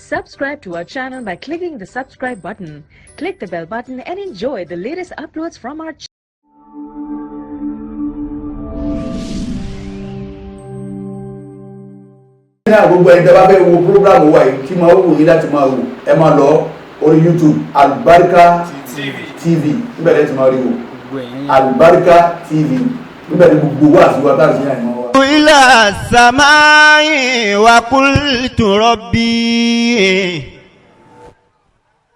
Subscribe to our channel by clicking the subscribe button. Click the bell button and enjoy the latest uploads from our channel. Náà gbogbo ẹni tí a bá fẹ́ wo program wa yìí tí máa wù yín láti máa wò, ẹ máa lọ orí YouTube Albarika TV. Níbẹ̀ lẹ́ẹ̀ tí máa rí wò, Albarika TV. Níbẹ̀ ni gbogbo wa àti wa tá a sì yàn ìmọ̀ wa. إلى السماء وقلت ربي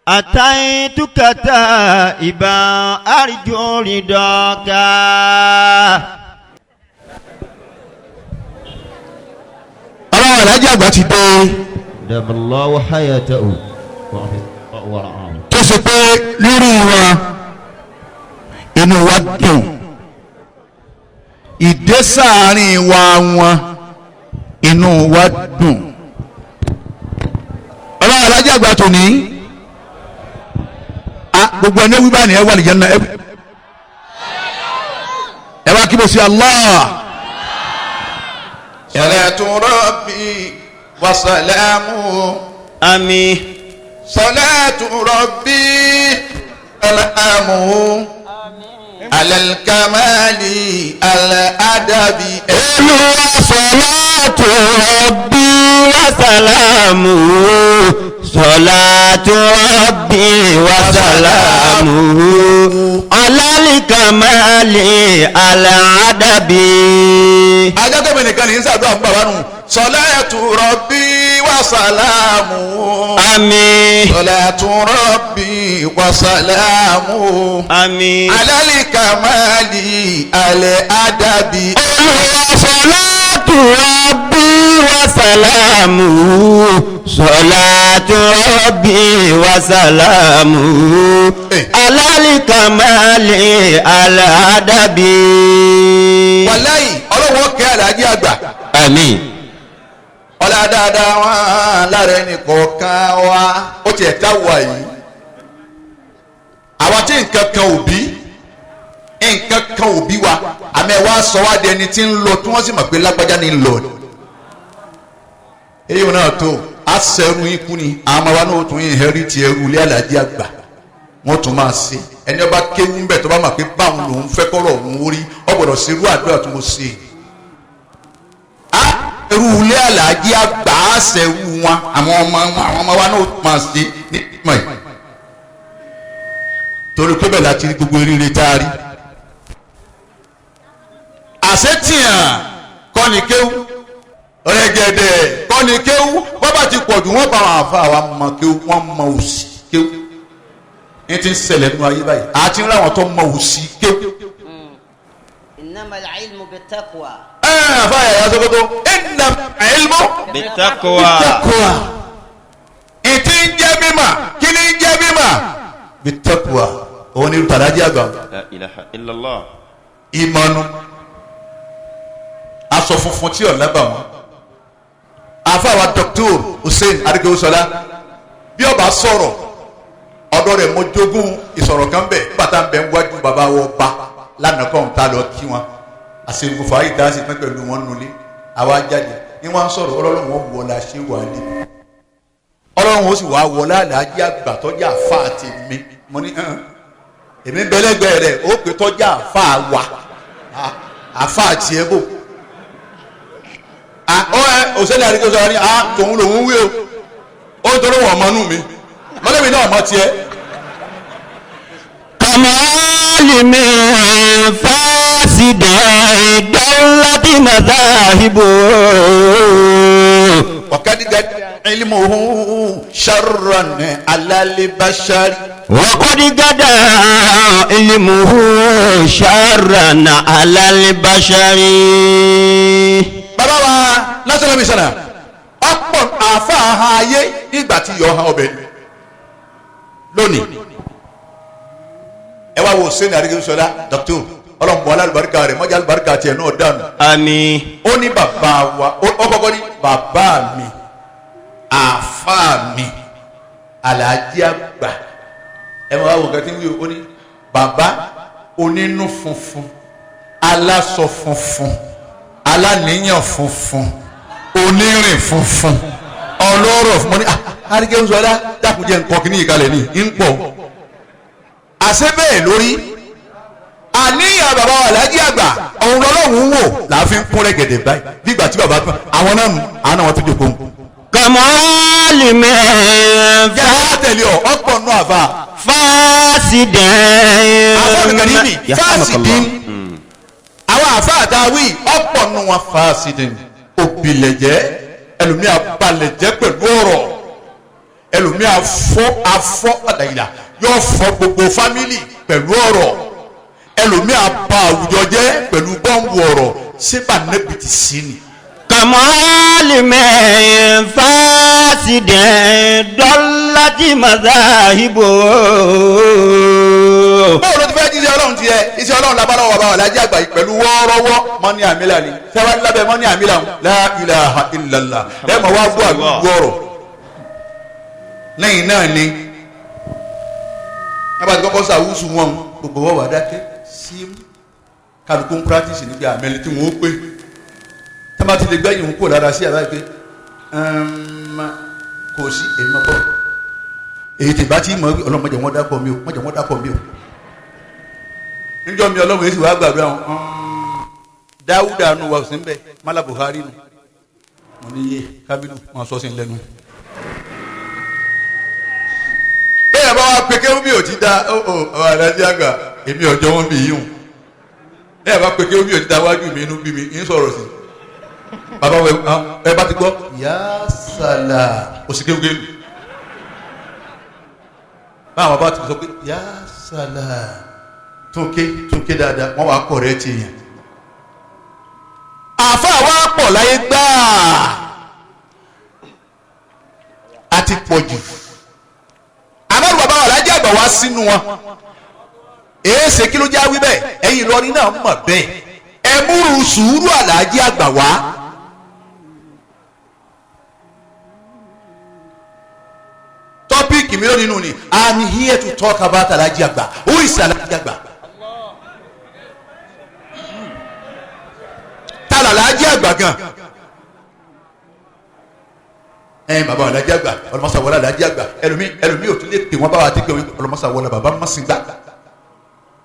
أتيتك تائبا أرجو رضاك. Ọlọ́run alájà àgbà ti dé. دام الله حياته ورعاه. Tó ṣe pé lórí wọn inú wa dùn ìdẹ́sàárín wa wọn inú wa dùn. Ọlọ́run alájà àgbà tó ní gbogbo ẹni wíwá ni ẹ wà lìjẹ́ náà ẹ wá kí mo ṣe Allah. صلاة ربي وسلامه. آمين. صلاة ربي سلامه على الكمال الأدب. صلاة ربي وسلامه، صلاة ربي وسلامه على الكمال الأدب. Ajá tẹ̀mí nìkan ní sàdúrà fún bàbá nù. صلاة ربي وسلامه. آمين. صلاة ربي وسلامه. آمين. على الكمال الأدب. صلاة ربي وسلامه، صلاة ربي وسلامه على الكمال الأدب. Wàláyì ọlọ́wọ́ kẹ́ àlàájì àgbà. آمين. Ọlá dáadáa wọn lára ẹnì kọ̀ọ̀kan wa ó tiẹ̀ ká wà yìí. Àwa tí nǹkan kan ò bí, nǹkan kan ò bí wa, àmọ́ ẹ wá sọ wá di ẹni tí ń lọ tí wọ́n sì mọ̀ pé lágbájá ni ń lọ. Èyí náà tó a sẹ́rù yín kú ni àwọn ọmọ wa náà tún inherit ẹrú ilé àlàájì àgbà wọ́n tún máa ṣe. Ẹni ọba kéwú ń bẹ̀ tó bá mọ̀ pé báwọn lòún fẹ́ kọ́rọ̀ òun orí ọ gbọ́dọ̀ ṣerú àdúrà tó mo ṣe. Ẹrú ilé àlàájì àgbà àṣẹwù wọn, àwọn ọmọ wọn, àwọn ọmọ wa náà tún máa ṣe ní ìmọ̀ yìí torí pé bẹ́ẹ̀ láti rí gbogbo eré tá a rí. Àṣetìyàn kọ́ni kéwú rẹ̀gẹ̀dẹ̀ kọ́ni kéwú bọ́bá ti pọ̀jù wọ́n bá wọn àfa wa mọ kéwú wọ́n mọ òsì kéwú ní ti ń ṣẹlẹ̀ nínú ayé báyìí àti ń ráwọn tó mọ òsì kéwú. إنما العلم بالتقوى. Ẹ àfa yàrá Sókótó ẹnna ilmu بالتقوى. bittaqwa. Ìtì ń jẹ́ mímà, kí ni ń jẹ́ mímà? Bittaqwa òun ni tàdájí àgbà. لا إله إلا الله. Ìmọ̀nù aṣọ funfun tí ọ̀la bà wọ́n. Àfàwà Dr. Hussein Adékèwúsọlá bí ọba sọ̀rọ̀ ọ̀dọ̀ rẹ̀ mo jogún ìsọ̀rọ̀ kan bẹ̀ bàtà ń bẹ̀ ń wájú bàbá wọ ba lánàá kọ́ ń ta lọ kí wọn àṣegbò fàáyì tá a sì pín pẹ̀lú wọn nulẹ̀ àwa jáde ní wọn sọ̀rọ̀ ọlọ́run wọn wọlé àṣẹ wà lé ọlọ́run ó sì wá wọlé àlàájì àgbà tọ́jà àfa àti mi mo ní hàn èmi ń bẹ́lẹ́gbẹ́ rẹ̀ ó pè tọ́jà àfa wa àfa àti ẹ̀ bò ọ ẹ òṣèlú àdìgbò sọ̀rọ̀ ni a tòun lòun wí o ó ń torí wọn mọ́nú mi mọ́lẹ́mi náà mọ́ tiẹ̀. كمال فاسد دولة مذاهبه. وقد علمه شرا على البشر. وقد غدا علمه شرا على البشر. Bàbá wa lásìkò mi sọ̀rọ̀ ọ̀pọ̀ àáfàá ayé nígbà tí yọ ọ̀hán ọbẹ̀ lónìí ẹ wá wo sẹ́ni àdìgbò dọ́kítọ̀ ọlọ́mọ alálùbáríkà rẹ̀ mọ́jà alùbáríkà tiẹ̀ náà dànù. آمين. Ó ní bàbá wa ó kọ́kọ́ ní bàbá mi àáfàá mi àlàájì àgbà. Ẹ máa wò nǹkan tí ń wí o. Ó ní bàbá onínú funfun, aláṣọ funfun, aláníyàn funfun, onírìn funfun. Ọlọ́rọ̀ fún mọ́ ní Àríkéwúsọlá dákúnjẹ́ nǹkan kìíní ìkàlẹ̀ ní ń pọ̀. Àṣẹ bẹ́ẹ̀ lórí àníyàn bàbá wa Alhaji àgbà ọ̀hún lọ́lọ́hún wò láàfin kún rẹ̀gẹ̀dẹ̀ báyìí nígbà tí bàbá àwọn náà nù àwọn náà wọ́n tún jòkó. كمعلم Yàrá tẹ̀lé ọ ọ̀pọ̀ nù àfà. فاسد Àfọ̀nùkàdìmí fásidín. Àwọn àfà àtàwí ọ̀pọ̀ nù wọn fásidín. Òbílẹ̀jẹ́ ẹlòmíà balẹ̀jẹ́ pẹ̀lú ọ̀rọ̀ ẹlòmíà fọ́ afọ́ àdàyìlà yóò fọ́ gbogbo fámìlì pẹ̀lú ọ̀rọ̀ ẹlòmíà ba àwùjọ jẹ́ pẹ̀lú bọ́ǹbù ọ̀rọ̀ síbà nẹ́bi ti sí ni. كمعلم فاسد ضلت مذاهبه Báwo ló ti fẹ́ jíṣẹ́ ọlọ́run tiẹ̀ iṣẹ́ ọlọ́run labalọ́wọ́ bàbá Alhaji àgbà yìí pẹ̀lú wọ́ọ́rọ́wọ́ mọ́ní àmìlà ni sẹ́wọ́n lábẹ́ mọ́ní àmìlà ń la ilaha illallah ẹ mọ̀ wá gbọ́ àdúgbò ọ̀rọ̀ lẹ́yìn náà ni ẹ bá ti kọ́kọ́ sàwùsù wọn gbogbo wọn wà dákẹ́ sí kálukú ń pírátìsì níbi àmẹ́lẹ́ tí wọ́n ó pé tí wọ́n bá ti lè gbẹ́yìn òun kò dára sí àbáyé pé kò sí èmi mọ́ bọ́ èyí tí bá ti mọ̀ ọlọ́mọdé wọn dákọ̀ mi o mọ̀jẹ̀ wọn dákọ̀ mi o níjọ́ mi ọlọ́run yìí sì wá gbàdúrà wọn dáwúdà nù wà sí nbẹ mala Buhari nù mo ní yé kábínú wọn sọ sí ń lẹ́nu. Bẹ́ẹ̀ bá wa pé kéwú mi ò ti da ó ó àwọn adájọ́ àgbà èmi ọjọ́ wọn bí yíhun bẹ́ẹ̀ bá pé kéwú mi ò ti da wájú mi inú bí mi ń sọ̀rọ̀ sí bàbá wẹ ẹ bá ti gbọ́ yà sàlà òsì kéwú kéwú báwọn bàbá ti sọ pé yà sàlà túnké túnké dáadáa wọ́n wàá kọ̀ rẹ́ ti yàn. Àfa wa pọ̀ láyé gbáà a ti pọ̀ jù àmọ́rù bàbá wa Alhaji àgbà wá sínú wọn èéṣe kí ló já wí bẹ́ẹ̀ ẹ̀yin Ìlọrin náà mọ̀ bẹ́ẹ̀ ẹ múrù sùúrù Alhaji àgbà wá. Tọ́píìkì mi lónìí nù ni I'm here to talk about Alhaji àgbà. Who is Alhaji àgbà? Ta l'Alhaji àgbà gan? Ẹn bàbá Alhaji àgbà ọlọmọsàwọlá Alhaji àgbà ẹlòmí ẹlòmí ò tún lè pè wọn báwa ti pè wọn ọlọmọsàwọlá bàbá mọ̀sìngbà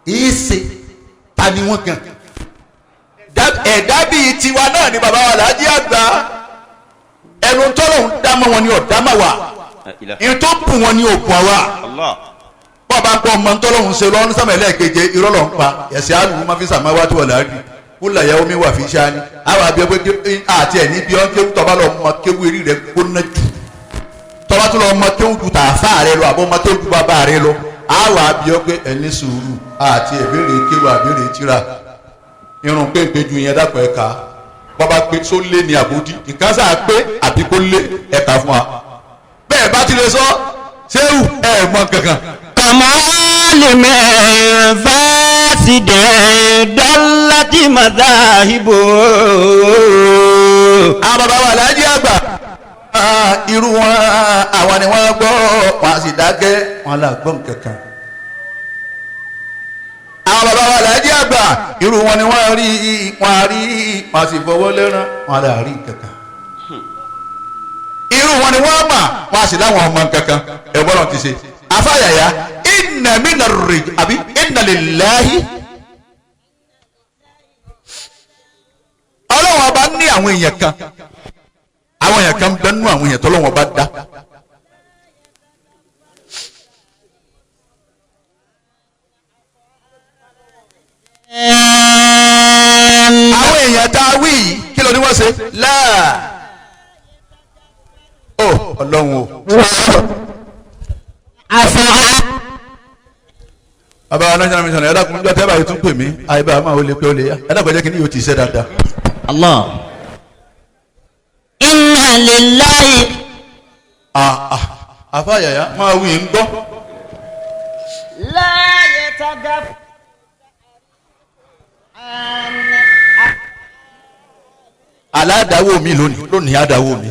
èsè ta ni wọn gan? Ẹ̀dá bíi tiwa náà ni bàbá Alhaji àgbà ẹnu tọ́lọ̀ ń dá mọ́ wọn ni ọ̀dá má wà ìtọ́ bù wọn ni òkun àwa bọ́ọ̀bá ń pọ̀ ọmọ ntọ́lọ́hún ṣe lọ́nù sàmì ẹlẹ́ẹ̀keje irọ́ lọ́n pa ẹ̀sẹ̀ àlùkù máa fi sàmá wá tó wà láàbì kúlà yà omi wà fi ṣáni àwọn àbí ọgbẹ́ àti ẹ̀ níbi ọ́n kéwù tọ́ba lọ mọ kéwù eré rẹ gbóná jù tọ́ba tó lọ mọ kéwù ju tààfà rẹ lọ àbọ̀ mọ kéwù ju bàbá rẹ lọ àwọn àbí ọgbẹ́ ẹni sùúrù àti ẹ̀bẹ̀rẹ̀ kéwù àbẹ̀rẹ̀ tíra irun péńpé ju yẹn dàpọ̀ ẹ̀ka bọ́ba pé só lé ní àbódì nǹkan sáà pé àbí kó lé ẹ̀ka fún wa bẹ́ẹ̀ bá ti lè sọ ṣéwù ẹ̀ mọ kankan. كمعلم فاسد ضلت مذاهبه Àwọn bàbá wa Alhaji àgbà irú wọn àwọn ni wọ́n gbọ́ wọn a sì dákẹ́ wọn là gbọ́ nǹkankan. Àwọn bàbá wa Alhaji àgbà irú wọn ni wọ́n rí wọn rí wọn a sì fọwọ́ lẹ́rán wọn là rí nǹkankan. Irú wọn ni wọ́n mà wọn a sì láwọn ọmọ nǹkankan ẹ̀ bọ́lá ti ṣe. Afáyàyà inna mina rij àbí inna lillahi. Ọlọ́wọ́n ọba ní àwọn èèyàn kan àwọn èèyàn kan bẹ́ẹ̀ nú àwọn èèyàn tọ́lọ́wọ́n ọba dá. Àwọn èèyàn tá a wí yìí kí ló ní wọ́n ṣe láà ó ọlọ́run o. Bàbá wa national mission ẹ̀dá kún jọ́ tẹ́bà yìí tún pè mí àyíbá àmọ́ ò lè pé ó lè yá ẹ̀dá kún jẹ́ kí ni yóò ti ṣe dáadáa. Allah. Inna lillahi. Àfa yàyà máa wí ń gbọ́. La yatagaf. Aládàáwò mi lónìí lónìí àdáwò mi.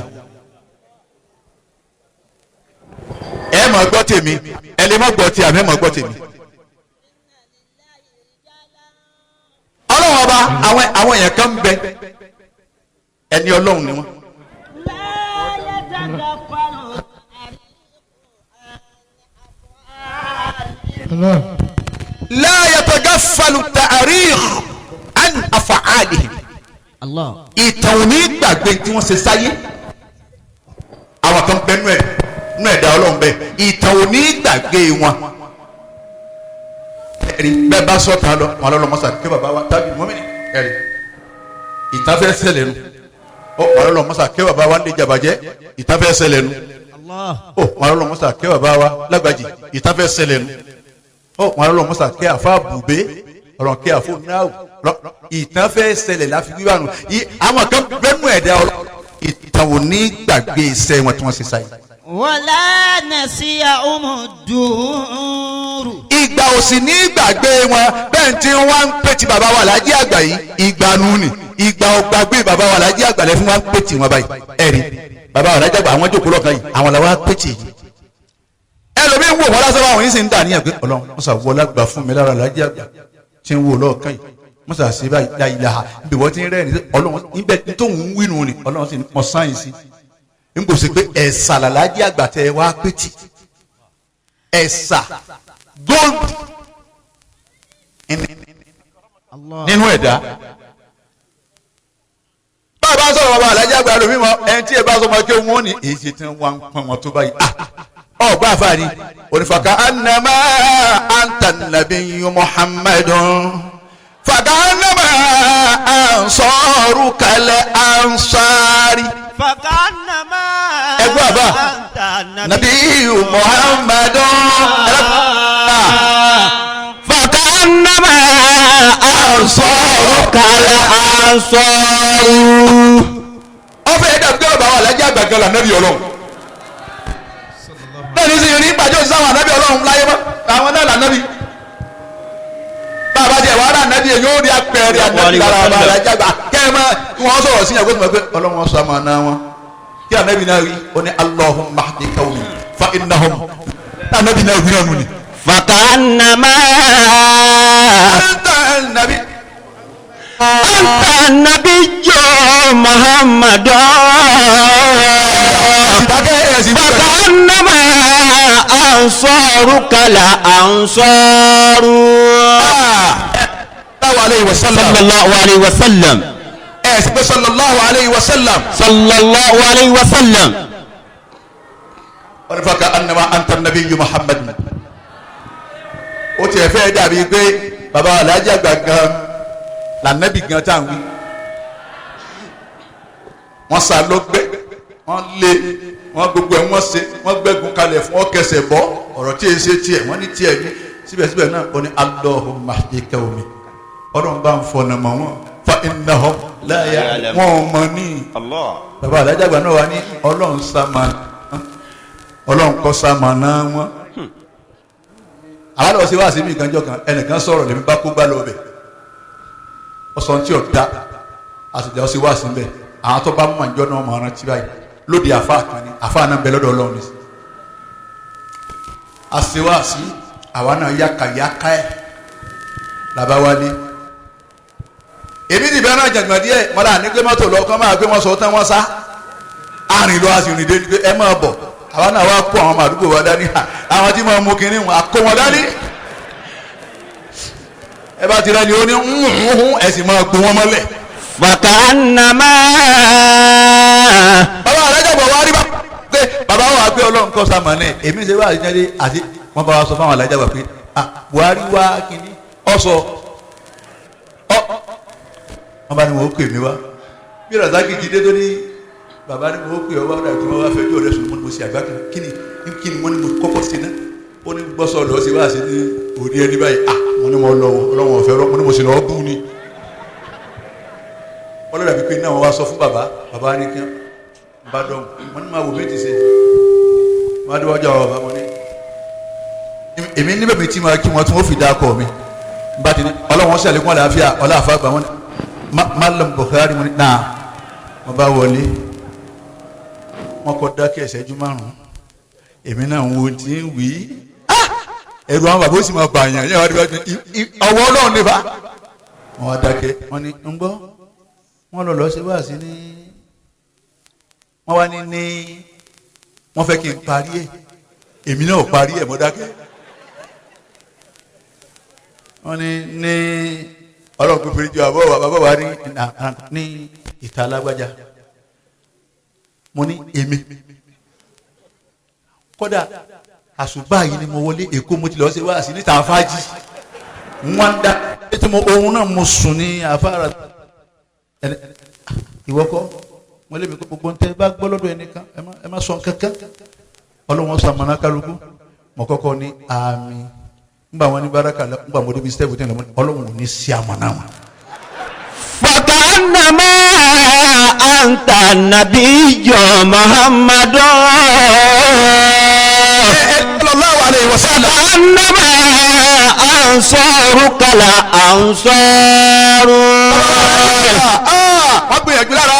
Ẹ máa gbọ́ tèmi ẹ lè má gbọ́ tí àmì ẹ máa gbọ́ tèmi. Ọlọ́run ọba àwọn èèyàn kan ń bẹ ẹni ọlọ́run ni wọ́n. La yatagaf. La yatagaffalu ta'arikh an af'alihim. Allah. Ìtàn ò ní gbàgbé tí wọ́n ṣe sáyé. Àwọn kan bẹ nú ẹ̀ nú ẹ̀dá ọlọ́run bẹ́ẹ̀, ìtàn ò ní gbàgbé wọn. Ẹ̀rí bẹ́ẹ̀ bá sọ̀tàn lọ wọn lọ́lọ́ mọ́sá kí bàbá wa tábìlì mọ́mìnì. Ẹ̀rí ìtàn fẹ́ ṣẹlẹ̀ nu. Ó wọn lọ́lọ́ mọ́sá kí bàbá wa ń lè jàbàjẹ́, ìtàn fẹ́ ṣẹlẹ̀ nu. Allah. Ó wọn lọ́lọ́ mọ́sá kí bàbá wa lágbàjì, ìtàn fẹ́ ṣẹlẹ̀ nu. Ó wọn lọ́lọ́ mọ́sá kí àfa bùbé ọ̀rọ̀ kí àfọ náà, ìtàn fẹ́ ṣẹlẹ̀ láfi wíwá nu. Àwọn kan bẹ́ẹ̀ nú ẹ̀dá ọlọ́, ìtàn ò ní gbàgbé iṣẹ́ wọn tí wọ́n ṣe sáyé. Wala nasiyahum ad-duhur. Ìgbà ò sì ní gbàgbé wọn. Bẹ́ẹ̀ tí wọ́n ń pè tí bàbá wa lájí àgbà yìí, ìgbà nù ni ìgbà ò gbàgbé bàbá wa lájí àgbà lẹ́ fún wa ń pè tí wọn báyìí. Ẹ̀rí bàbá wa lájí àgbà, àwọn jókòó lọ́kàn yìí, àwọn làwọn á pè tì yìí. Ẹlòmíín wò wọ́n lásán, àwọn yìí sì ń dà níyàn pé ọlọ́run mọ́sà wọlé àgbà fún mi lára lájí àgbà tí ń wò lọ́ọ̀kan yìí, mọ́sà sí báyìí láìláha níbi wọ́n ti ń rẹ́rìn ọlọ́run níbẹ̀ tóun ń wí nù ni. Ọlọ́run sì ní mọ̀ sáyẹ̀nsì n kò sí pé ẹ̀sà làlájí àgbà tẹ wá pè tì, ẹ̀sà gold nínú ẹ̀dá. Bá a sọ̀rọ̀ bàbá alájà àgbà lómi mọ ẹni tí ẹ bá sọ ma kí wọ́n ní èyí ṣe tí wọ́n ń pọ́n wọn tó báyìí. Ọgbà àfààní onífàkà anamá anta nabiyyu muhammadun fàkà anamá ansaruka al ansari. Fakannama Ẹgbẹ́ àbá. anta nabiyyu muhammadun. فكأنما أنصارك الأنصار. Ọfẹ ẹdá gbé ọba wa alájà àgbà gan la nẹbi Ọlọ́run bẹ́ẹ̀ ni sì ní ìgbàjọ sáwọn ànábì Ọlọ́run láyé mọ́, àwọn náà lànábì. Bàbá jẹ wàhálà ànábì yẹn yóò rí apẹ̀rẹ̀ ànábì lára ọba alájà àgbà kẹ́ẹ̀mọ́ wọn sọ̀rọ̀ sí ìyàgbé tó mọ̀ pé Ọlọ́run sọ àmọ́ náà wọn kí ànábì náà rí ó ní Allahumma hdi qawmi fa innahum ànábì náà wí náà nù ni. فكأنما Anta nàbí. أنت النبي محمد. Ìdákẹ́ ẹ̀sìn fún ẹ. فكأنما أنصارك الأنصار. Sallallahu alayhi wa sallam. صلى الله عليه وسلم. Ẹ̀sìn pé sallallahu alayhi wa sallam. صلى الله عليه وسلم. Wọ́n fà annama anta nabiyyu muhammad. Ó tiẹ̀ fẹ́ dàbí pé baba alájà àgbà gan lànàbì gan tá à ń wí. Wọ́n sá lọ́gbẹ́, wọ́n lé wọ́n gbogbo ẹ̀, wọ́n ṣe wọ́n gbẹ́gun kalẹ̀ fún ọkẹsẹ̀ bọ́ ọ̀rọ̀ tí èsì tiẹ̀ wọ́n ní tiẹ̀ ní síbẹ̀síbẹ̀ náà ó ní Allahumma hdi qawmi, ọlọ́run bá ń fọ̀nà mọ́ wọn, fa innahum la ya'lamun, wọn ò mọ̀ ní. Baba alájà àgbà náà wà ní ọlọ́run sá máa ọlọ́run kọ́ sá máa ná wọn. Àwọn àlọ́ sí wá sí mi ìkànjọ́ kan, ẹnìkan sọ̀rọ̀ lèmi bá kó gbá lọ bẹ̀, ọ̀sán tí ò da àtìjà ó sì wá sí bẹ̀. Àwọn tó bá mú àjọ náà mọ̀ ọ́n ti báyìí lóde àfa kan ni àfa náà ń bẹ lọ́dọ̀ ọlọ́run ni. Àṣewàsí àwa náà yákàyáká ẹ̀ làbá wálé. Èmi ti fẹ́ràn jàǹgbọ̀n díẹ̀ mọ́lá ní pé mọ́tò lọ kán máa gbé wọn sọ tán wọ́n sá arìn lọ àṣìrìn dé ni pé ẹ máa bọ̀. Àwa náà wá kó àwọn ọmọ àdúgbò wa dání, àwọn tí máa mú kinní wọn àkó wọn dání. Ẹ bá ti rẹ ni ó ní ń ẹ sì máa gbó wọn mọ́lẹ̀. فكأنما Bàbá alájàgbọ̀ wa rí bá pé bàbá wa pé ọlọ́run kọ́ sàmà náà èmi ṣe wá àti àti wọ́n bá wa sọ fáwọn alájàgbọ̀ pé ah Buhari wá kinní ọ̀sọ̀ ọ wọ́n bá ní wọn ó pè mí wá bí Razaki jíde tó ní bàbá ní wọn ó pè ọ wá ọ̀dà tí wọ́n wá fẹjọ́ rẹ̀ sùn mọ́ ni mo ṣe àgbá kan kíni kíni wọ́n ní mo kọ́kọ́ sí náà ó ní gbọ́sọ̀ lọ́ọ́ sí wá sí ní òní ẹni báyìí. Ah, wọ́n ní mo lọ ọlọ́run ọ̀fẹ́ mo ní mo sì lọ́ọ́ bú ni. Wọ́n lọ́dà pípé náà wọ́n wá sọ fún bàbá, bàbá ní kí n bá dọ̀hùn. Wọ́n ní máa wò méjì ṣe wọ́n á déwájú àwọn bàbá. Wọn ní èmi níbẹ̀ mi tí máa kí wọn tí wọ́n fi dá akọ mi n bá ti ní ọlọ́wọ́n ṣàlékún àlàáfíà ọlọ́àfà gbà wọ́n ní Malam Buhari. Wọn ní náà wọ́n bá wọlé, wọ́n kọ́ dákẹ́ ìṣẹ́jú 5. Èmi náà ń wo tí ń wí ẹ̀rù àwọn bàbá ó sì máa bàyàn yẹn wọ́n á ọwọ́ ọlọ́run nífa. Wọ́n wá dákẹ́, wọ́n ní ń gbọ́ wọ́n lọ lọ́ọ́ ṣe wá sí ní wọ́n wá ní wọ́n fẹ́ kí n parí ẹ̀. Èmi náà parí ẹ̀ mọ́ dákẹ́. Wọ́n ní ọlọ́run kò fèrè ju àbọ̀ wa bàbá wa ní ìta alágbájá. Mo ní èmi kódà àṣùbà yìí ni mo wọlé Èkó, mo ti lọ ṣe wáàsí níta afájì. Wọ́n dá tí mo ohun náà mo sùn ní afárá. Ìwọ kọ́ mo lé mi kó gbogbo ntẹ bá gbọ́ lọ́dọ̀ ẹnìkan, ẹ má sọ kankan. Ọlọ́wọ́n sọ àmàlà kálukú. Mo kọ́kọ́ ní àmín. Ngbà wọn ní baraka la, ngbà mo débi step ten lọ, Ọlọ́run ò ní sí àmàlà wọn. فكأنما أنت النبي محمد sallallahu alayhi wa sallam. فكأنما أنصارك لأنصار. Wọ́n gbìyànjú lára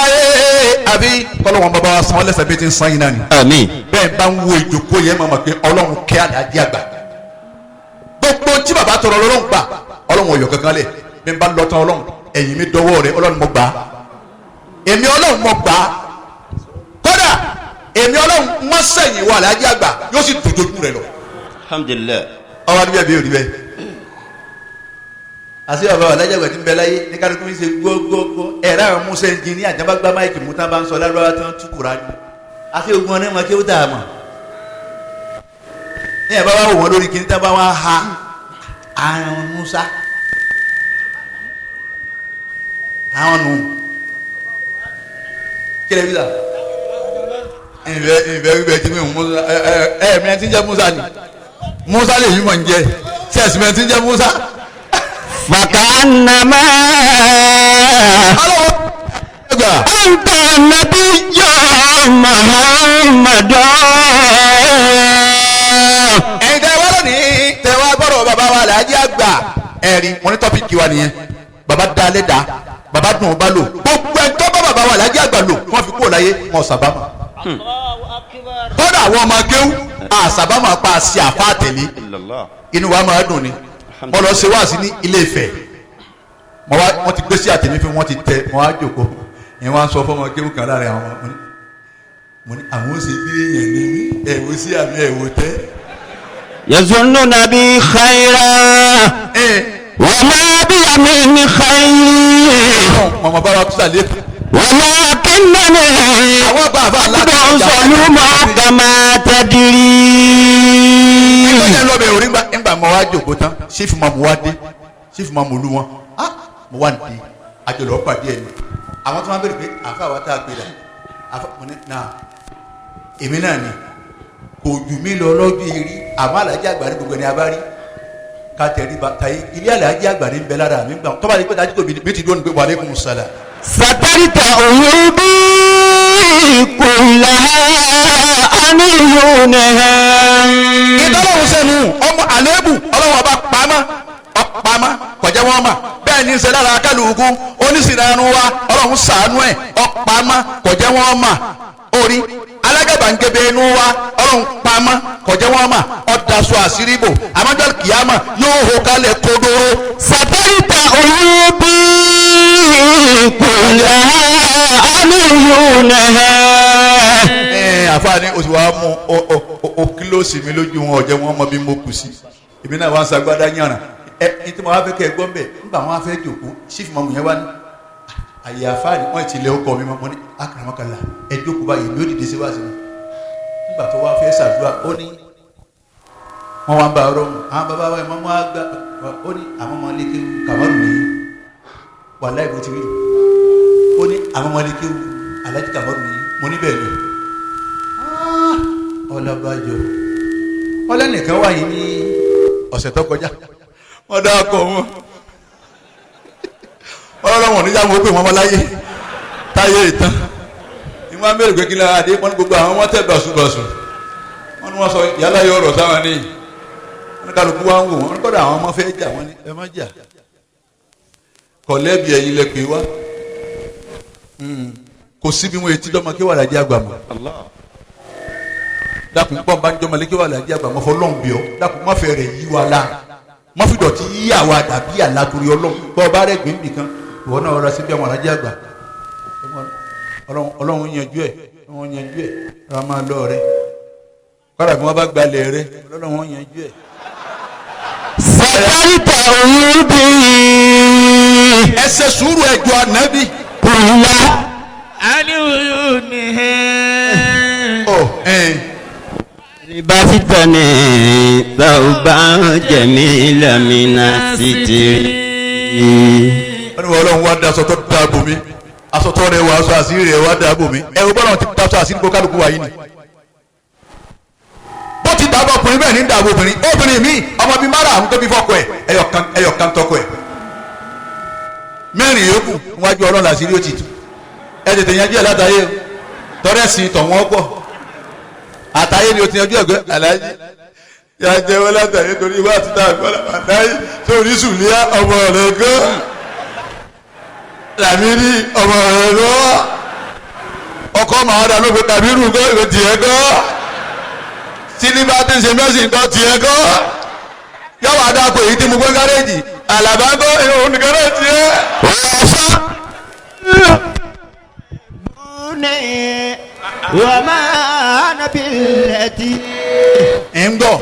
àbí kọ́lọ́wọ́n bàbá wa san ọlẹ́sẹ̀ bí ti ń san yín náà ni. آمين. Bẹ́ẹ̀ bá ń wo ìjókòó yẹn, máa mọ̀ pé Ọlọ́run kẹ́ àdájí àgbà. Gbogbo tí bàbá tọrọ lọ́lọ́run gbà. Ọlọ́run ọ̀yọ́ kankan lẹ̀ bí n bá lọ tán. Ọlọ́run, ẹ̀yìn mi dọwọ́ rẹ. Ọlọ́run, mo gbà á. Èmi Ọlọ́run, mo gbà á. Kódà èmi Ọlọ́run mọ́ sẹ́yìn wà lájí àgbà, yóò sì dùn dojú rẹ lọ. Alhamdulillah. Ọwọ́ adúbẹ̀ bí òrí bẹ́ẹ̀. Àti bàbá wa lájà àgbà tí ń bẹ láyé ní kálukú ń ṣe gbogbogbò ẹ̀rọ àwọn musa ẹnjìníà àjàmbá gbá máìkì mú tán bá ń sọ lárúbáwá tán túkùrá ni. Àti ogun ọ̀nà ìmọ̀ kí ó dà mọ̀ ní ẹ̀ bá wà wò wọ́n lórí kí ní tán bá wà ha àwọn musa àwọn nù kílẹ̀ bí sà ìfẹ́ ìfẹ́ wíwẹ̀ tí mi ò musa ẹ ẹ ẹ mi ẹ ti ń jẹ́ musa ni musa lè yí mọ̀ ń jẹ tí ẹ̀sìn mi ẹ ti ń jẹ́ musa. فكأنما Ọlọ́wọ́ gbà. أنت النبي محمد. Ẹ̀yin tẹ́ wá lónìí, tẹ́ wá gbọ́dọ̀ bàbá wa làájì àgbà, ẹ̀rí wọn ní topic wa nìyẹn. Bàbá da alẹ́ da, bàbá dùn ún bá lò. Gbogbo ẹ̀ tó bá bàbá wa làájì àgbà lò, wọ́n fi kúrò láyé wọn sábàmà. Kódà àwọn ọmọ akéwù àsábàmà pa àṣì àfa àtẹ̀lé, inú wa máa dùn ni. Mo lọ ṣe wáàsí ní Ilé Ifẹ̀, mo wá, wọ́n ti gbé sí àtẹ̀mí fún wọn, ti tẹ, mo wá jòkó. Ìyẹn wá ń sọ fọmọ akéwù kan láàrin àwọn ọmọ. Mo ní àwọn ó sì bí èèyàn ní mí, ẹ̀wò sí àmì ẹ̀wò tẹ́. يظنون بي خيرا وما بي من خير. Mọ̀mọ́ bá wa tún sàlẹ̀. ولكنني Àwọn bàbá عبد ظلوم كما تدري. Ẹgbẹ́ lọ́bẹ̀ orí ńgbà mọ́ wá jòkó tán, sífù máa mú wá dé, sífù máa mú olú wọn. Ah, mo wà nídìí àjọlọ̀ pàdé ẹ̀ ni àwọn tó máa bẹ̀rẹ̀ pé àfa wa tá a pè dà àfa. Mo ní náà èmi náà ni kò jù mí lọ lọ́jọ́ eré, àmọ́ àlàájì àgbà ní gbogbo ẹni abá rí ká tẹ̀rí ba tàyé ilé. Àlàájì àgbà ní bẹ lára mi gbà tọ́ba ní pé dájú kò bí ti dúró ní pé wa alaikum salam. سترت عيوبي كلها عن عيونها. Ìtọ́lọ́hún sẹ́nu ọmọ àléébù, ọlọ́wọ́ ọba pamọ́ ọ̀pamọ́ kọjá wọn mà bẹ́ẹ̀ ní sẹ́ lára kálukú onísìnàánú wa. Ọlọ́hún sàánú ẹ̀, ọ̀pamọ́ kọjá wọn mà. Orí alágàbàǹgebè inú wa, ọlọ́hún pamọ́ kọjá wọn mà, ọ̀dàṣọ àṣírí bò. Àmọ́jọ́ kìámà yóò hó kálẹ̀ kódóró. سترت عيوبي كلها عن عيونها. Ẹ àfààní oṣù wa mú ọ ọ ọ kílòsì mi lójú wọn, ọ̀jẹ̀ wọn mọ bí mo kù sí. Èmi náà wá ń sagbádá yànrà ẹ ní tí mo wá fẹ́ kẹ́ ẹ gbọ́ mbẹ́. Nígbà wọn wá fẹ́ jòkó, sífù mọ́mù yẹn wá ní àyè àfààní wọn ti lẹ ọkọ mi mọ́. Mo ní akaramakala, ẹ jókòó báyìí, mi ò dìde sí wá sí mi. Nígbà tó wá fẹ́ ṣàdúrà, ó ní wọn wá ń bá ọ̀rọ̀ mu àwọn bàbá wa ìmọ̀ wọn gbà. Ó ní àwọn ọmọ lékewu kàmárù ní wàláì bó ti rí. Ó ní àwọn ọmọ lékewu alájí kàmárù ní. Mo ní bẹ́ẹ̀ ni. Ọlọ́bàjọ́ ọlẹ́nìkan wà yìí ní ọ̀sẹ̀ tó kọjá, wọ́n dá ọkọ̀ wọn ọlọ́wọ̀n níjà wọn pè wọ́n mọ́ láyé táyé ìtàn ìwọ́n mẹ́rin pé kí n lára adé. Wọ́n ní gbogbo àwọn wọ́n tẹ̀ bàṣubàṣu. Wọ́n ní wọ́n sọ yálà yóò rọ̀ sáwọn ní. Wọ́n ní kálukú wá ń wò wọ́n. Ní kọ́dà àwọn ọmọ fẹ́ jà, wọ́n ní ẹ má jà, kọ̀lẹ́bì ẹ̀yin lẹ pè wá. Kò síbi wọn etí lọ́mọ kí wà lájẹ́ àgbà mọ́. Dákun pọ́n bá ń jọmọ lékè wà lájẹ́ àgbà mọ́, fọlọ́n bí ọ. Dákun má fẹ́ rẹ̀ yí wa la, má fi dọ̀tí yí àwa dàbí àlá torí Ọlọ́run. Bọ́ ọ bá rẹ̀ gbé nìkan, ìwọ náà rọra síbi àwọn alájẹ́ àgbà. Ọlọ́run yanjú ẹ̀, Ọlọ́run yanjú ẹ̀. Rà máa lọ rẹ kọ́dà bí wọ́n bá gbalẹ̀ rẹ, Ọlọ́run yanjú ẹ̀. سترت عيوبي Ẹ ṣe sùúrù, ẹjọ́ ànábì. كل عيونه. Ọ ẹn. لبستني ثوبا جميلا من الستر. Wọ́n ní wọ́n ọlọ́run wá daṣọ tó dáàbò mi, aṣọ tó rẹwà, aṣọ àṣírí rẹ̀ wá dáàbò mi. Ẹ wo bọ́lá ti daṣọ àṣírí kó kálukú wa yìí ni. Bó ti dàbọ̀ ọkùnrin bẹ́ẹ̀ ní dàbọ̀ obìnrin. Obìnrin mi, ọmọ bíi mara àwọn tó bí fọ́kọ ẹ̀, ẹyọkan ẹyọkan tọkọ ẹ̀, mẹ́rin yòókù níwájú ọlọ́run làṣírí ó ti tù. Ẹ tètè yanjú ẹ̀ látàyè o, tọ́rẹ́sì tọ̀ wọ́n pọ̀ àtàyè ni o ti yanjú ẹ̀gbẹ́ aláàjì yà jẹ́ wọ́n látàyè torí ìwé àti tààgbọ́n àtàyè torí sùlíà ọmọ rẹ̀ gan, làmírí ọmọ rẹ̀ gan, ọkọ màá dà lóko, kàbírù gan, ìwé tiẹ̀ gan, sílíbà tí ń ṣe mẹ́sìn gan, tiẹ̀ gan, yọ̀wọ̀ àdàpọ̀ èyí tí mo gbé gáréèjì àlàbà gan, òun nìkan náà tiẹ̀. وما أنا بالتي Ẹ̀ ń gbọ́.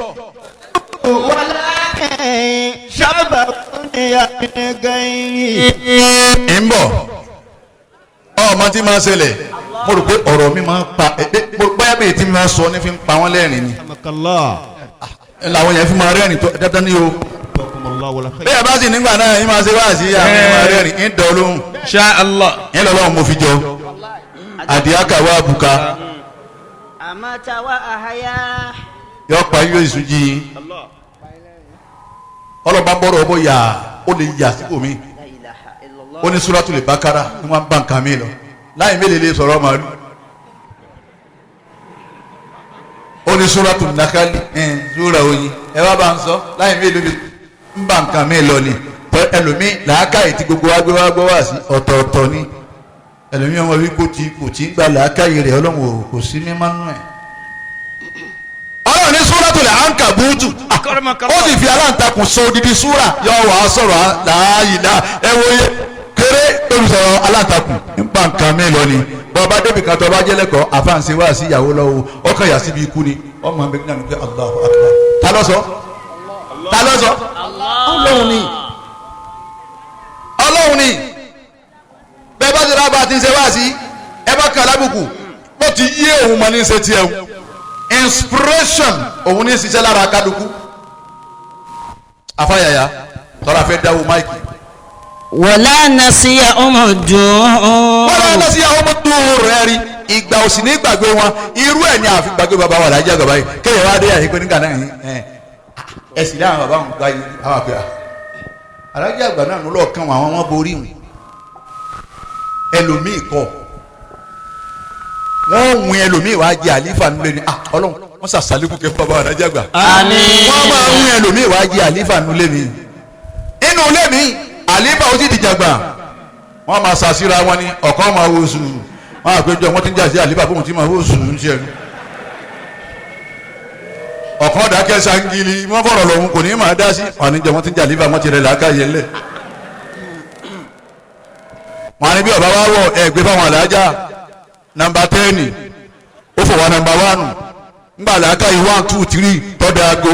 ولكن شبهني من غيري. Ń bọ̀, ọmọ tí máa ń ṣẹlẹ̀, mo rò pé ọ̀rọ̀ mi máa ń pa ẹ ẹ bóyá bẹ́ẹ̀ tí mi máa ń sọ ní fi ń pa wọ́n lẹ́rìn ni. الله. Ẹ làwọn yẹn fi máa rẹ́rìn tó dandan ní o. Bẹ́ẹ̀ bá sì nígbà náà yín máa ṣe wá sí àwọn yẹn máa rẹ́rìn ń dọ̀ lóhùn. Insha Allah. Yín lọ́lọ́run mo fi jọ àdìákà wá àbùká. أمات وأحيا. Yọ pa yóò ìsúnjì yín, ọlọ́ba ń bọ̀rọ̀ ọbọ̀ yà ó lè yà síbò mi. لا إله إلا الله. Ó ní Suratul Bakara ni wọ́n bá nǹkan mi lọ láì mélòó lè sọ̀rọ̀ màálù. Ó ní Suratul Nakali ẹ̀ sura oyin, ẹ wá bá ń sọ láì mélòó lè ń bá nǹkan mi lọ ni. Tọ́ ẹlòmíì làákàyè tí gbogbo wa gbé wá gbọ́ wá sí ọ̀tọ̀ọ̀tọ̀ ni. Ẹlòmíì ọmọ wí kò tí ń gba làákàyè rẹ̀, ọlọ́run ò kò sí ní mánú ẹ̀. Ọlọ́run ní Suratul Ankabutu, ó sì fi aláǹtakùn sọ odidi súrà, yọ wàá sọ̀rọ̀ láàyè náà. Ẹ wo iye kéré lórí sọ̀rọ̀ aláǹtakùn nípa nǹkan mi lọ ni. Bọ́ba débi kan tó bá jẹ́ lẹ́kọ̀ọ́ àfáàǹsẹ̀ wá sí ìyàwó lọ́wọ́, ọkàn yà síbi ikú ni ọmọ mi náà ní pé Allahu Akbar. Ta ló sọ? Ta ló sọ? Ọlọ́run ni, Ọlọ́run ni. Bẹ́ẹ̀ bá ti rà bá ti ń ṣe wá sí ẹ bá kàn lábùkù, bó ti yé òun mọ ní ṣe tiẹ̀ o. Inspiration òun ní ṣiṣẹ́ lára kálukú. Afáyàyà tọ́ra fẹ́ dáwọ́ máìkì. ولا نسي أم الدور. Wọ́n lọ́wọ́ lọ sí àwọn ọmọ tó rẹ̀ rí ìgbà òsì ní gbàgbé wọn. Irú ẹ̀ ní àfi gbàgbé bàbá wà lájẹ́ àgbà báyìí, kéèyàn wá dé àyè pé nígbà náà ẹ̀ ẹ̀ sì lé àwọn bàbá wọn gba yìí àwọn àgbà alájẹ́ àgbà náà ló lọ́ọ̀ kàn wọn, àwọn wọn borí wọn. Ẹlòmíì kọ wọ́n ń win, ẹlòmíì wàá jẹ àlífà nílé ni. Ah, Ọlọ́run wọ́n sàṣàlékún kẹ́ bàbá wà lájẹ́ àgbà. آمين. Wọ́n máa ń win, ẹlòmíì wàá jẹ àlífà nílé mi, inú ilé mi àlífà ó sì dìjàgbà, wọ́n máa ṣàṣírà wọn ni. Ọ̀kan máa wo sùn, wọ́n àpéjọ wọ́n ti ń jà sí àlífà fóun tí máa wo sùn ń ṣe ẹnu. Ọ̀kan dákẹ́ sangili, wọ́n fọ̀rọ̀ lòun kò ní máa dá sí wọn níjọ wọ́n ti ń jà àlífà, wọ́n ti rẹ̀ làákàyè ńlẹ̀. Wọ́n á ní bí ọ̀bá wa wọ̀ ẹ̀ gbé fáwọn àlàájá nọ́mbà 10, ó fò wá nọ́mbà 1 ńgbà làákàyè 1 2 3 tọ́da aago.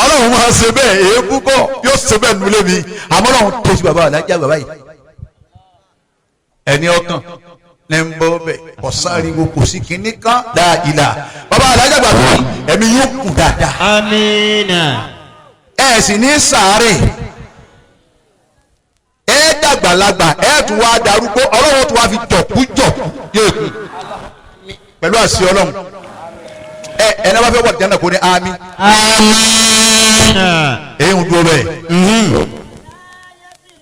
Ọlọ́run máa ṣe bẹ́ẹ̀, èébú kọ́ yóò ṣe bẹ́ẹ̀ nulẹ̀ mi, àmọ́ Ọlọ́run tó sí bàbá alájà bàbá yìí ẹni ọkàn ní ń bọ́ bẹ́ẹ̀, kò sáriwo, kò sí kinní kan dáìlà. Bàbá alájà bàbá yìí, ẹ̀mí yóò kù dáadáa. آمين. Ẹ sì ní sàárè, ẹ dàgbàlagbà, ẹ tún wá darúgbó, Ọlọ́run tún wá fi jọ̀kú jọ̀kú yóò kú pẹ̀lú àṣì Ọlọ́run. Ẹ ẹ náà bá fẹ́ wọ̀ jẹ́nà kó ní àmín. آمين. Èyí ń dúró bẹ́ẹ̀.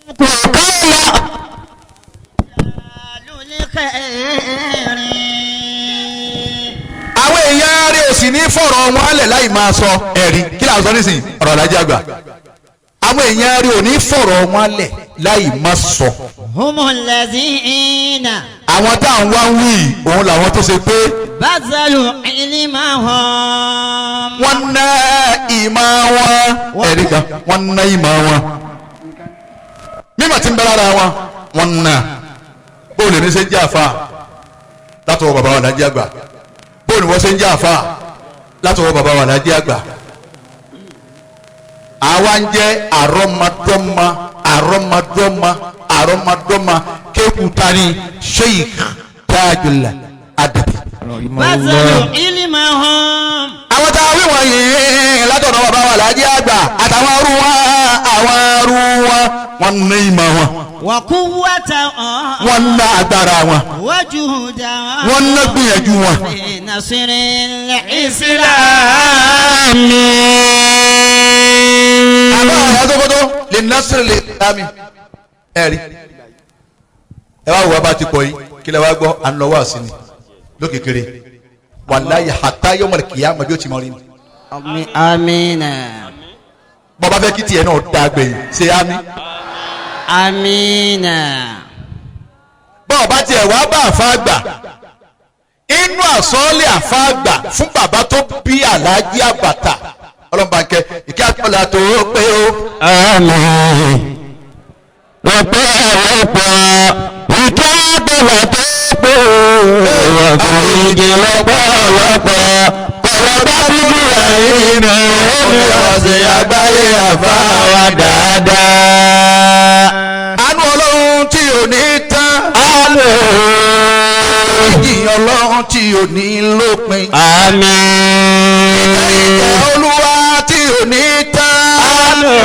وقال الخير. Àwọn èèyàn rẹ̀ ò sì ní fọ̀rọ̀ wọn lẹ̀ láì máa sọ ẹ̀rí. Kí là ń sọ nísìnyí? Ọ̀rọ̀ alájà àgbà. Àwọn èèyàn rẹ̀ ò ní fọ̀rọ̀ wọn lẹ̀ láì máa sọ. هم الذين Àwọn tá à ń wá ń wí yìí, òun làwọn tó ṣe pé بذلوا علمهم. Wọ́n ná ìmọ̀ wọn, ẹ̀rí kan, wọ́n ná ìmọ̀ wọn, mímọ̀ tí ń bẹ lára wọn, wọ́n ná. Bóòlù ní ṣe ń jẹ́ àfa látọwọ́ bàbá wa lájẹ́ àgbà? Bóòlù wọ́n ṣe ń jẹ́ àfa látọwọ́ bàbá wa lájẹ́ àgbà? Àwa ń jẹ́ àrọ́mọdọ́mọ àrọ́mọdọ́mọ àrọ́mọdọ́mọ kéwù tani Sheikh Tajul Adabi. بذلوا علمهم Àwọn tá a wí wọ̀nyí látọ̀dọ̀ bàbá wa Alhaji àgbà àtàwọn arú wọn àwọn arú wọn wọn ní ìmọ̀ wọn وقوتهم wọ́n ná agbára wọn وجهدهم wọ́n ná gbìyànjú wọn. في نصر الإسلام. Àbá àwọn àtọ́kọ́tọ́ lè násìrì lè dámi ẹ rí ẹ wá wò wá bá ti kọ yìí kí lẹ wá gbọ́ à ń lọ wá sí ni lókèkèrè wàláyé hatta yawmal qiyamah bí ó ti mọ rí ni. آمين. Bọ́ba fẹ́ kí tiẹ̀ náà dá gbẹ̀yìn ṣe ámì. آمين. Bọ́ọ̀bá tiẹ̀ wá bá àfa àgbà inú àsọ́ọ́lẹ̀ àfa àgbà fún bàbá tó bí Àlájì Àbàtà ọlọ́mọbankẹ́ ìkẹ́ àtọ́lá tó pé o. Àmín. Ọ̀pọ̀ ọ̀pọ̀ ìkẹ́ àtọ́lá tó pé o. Àforíjì lọ́pọ̀ ọ̀pọ̀ ọ̀pọ̀ bíbí ayé mi. Omi ọ̀sẹ̀ àgbáyé àfa wa dáadáa. Àánú Ọlọ́run tí ò ní tán. Àmín. Ìyìn Ọlọ́run tí ò ní lópin. Àmín. Ìkẹ́ Olúwa tí ò ní tán. Àmín.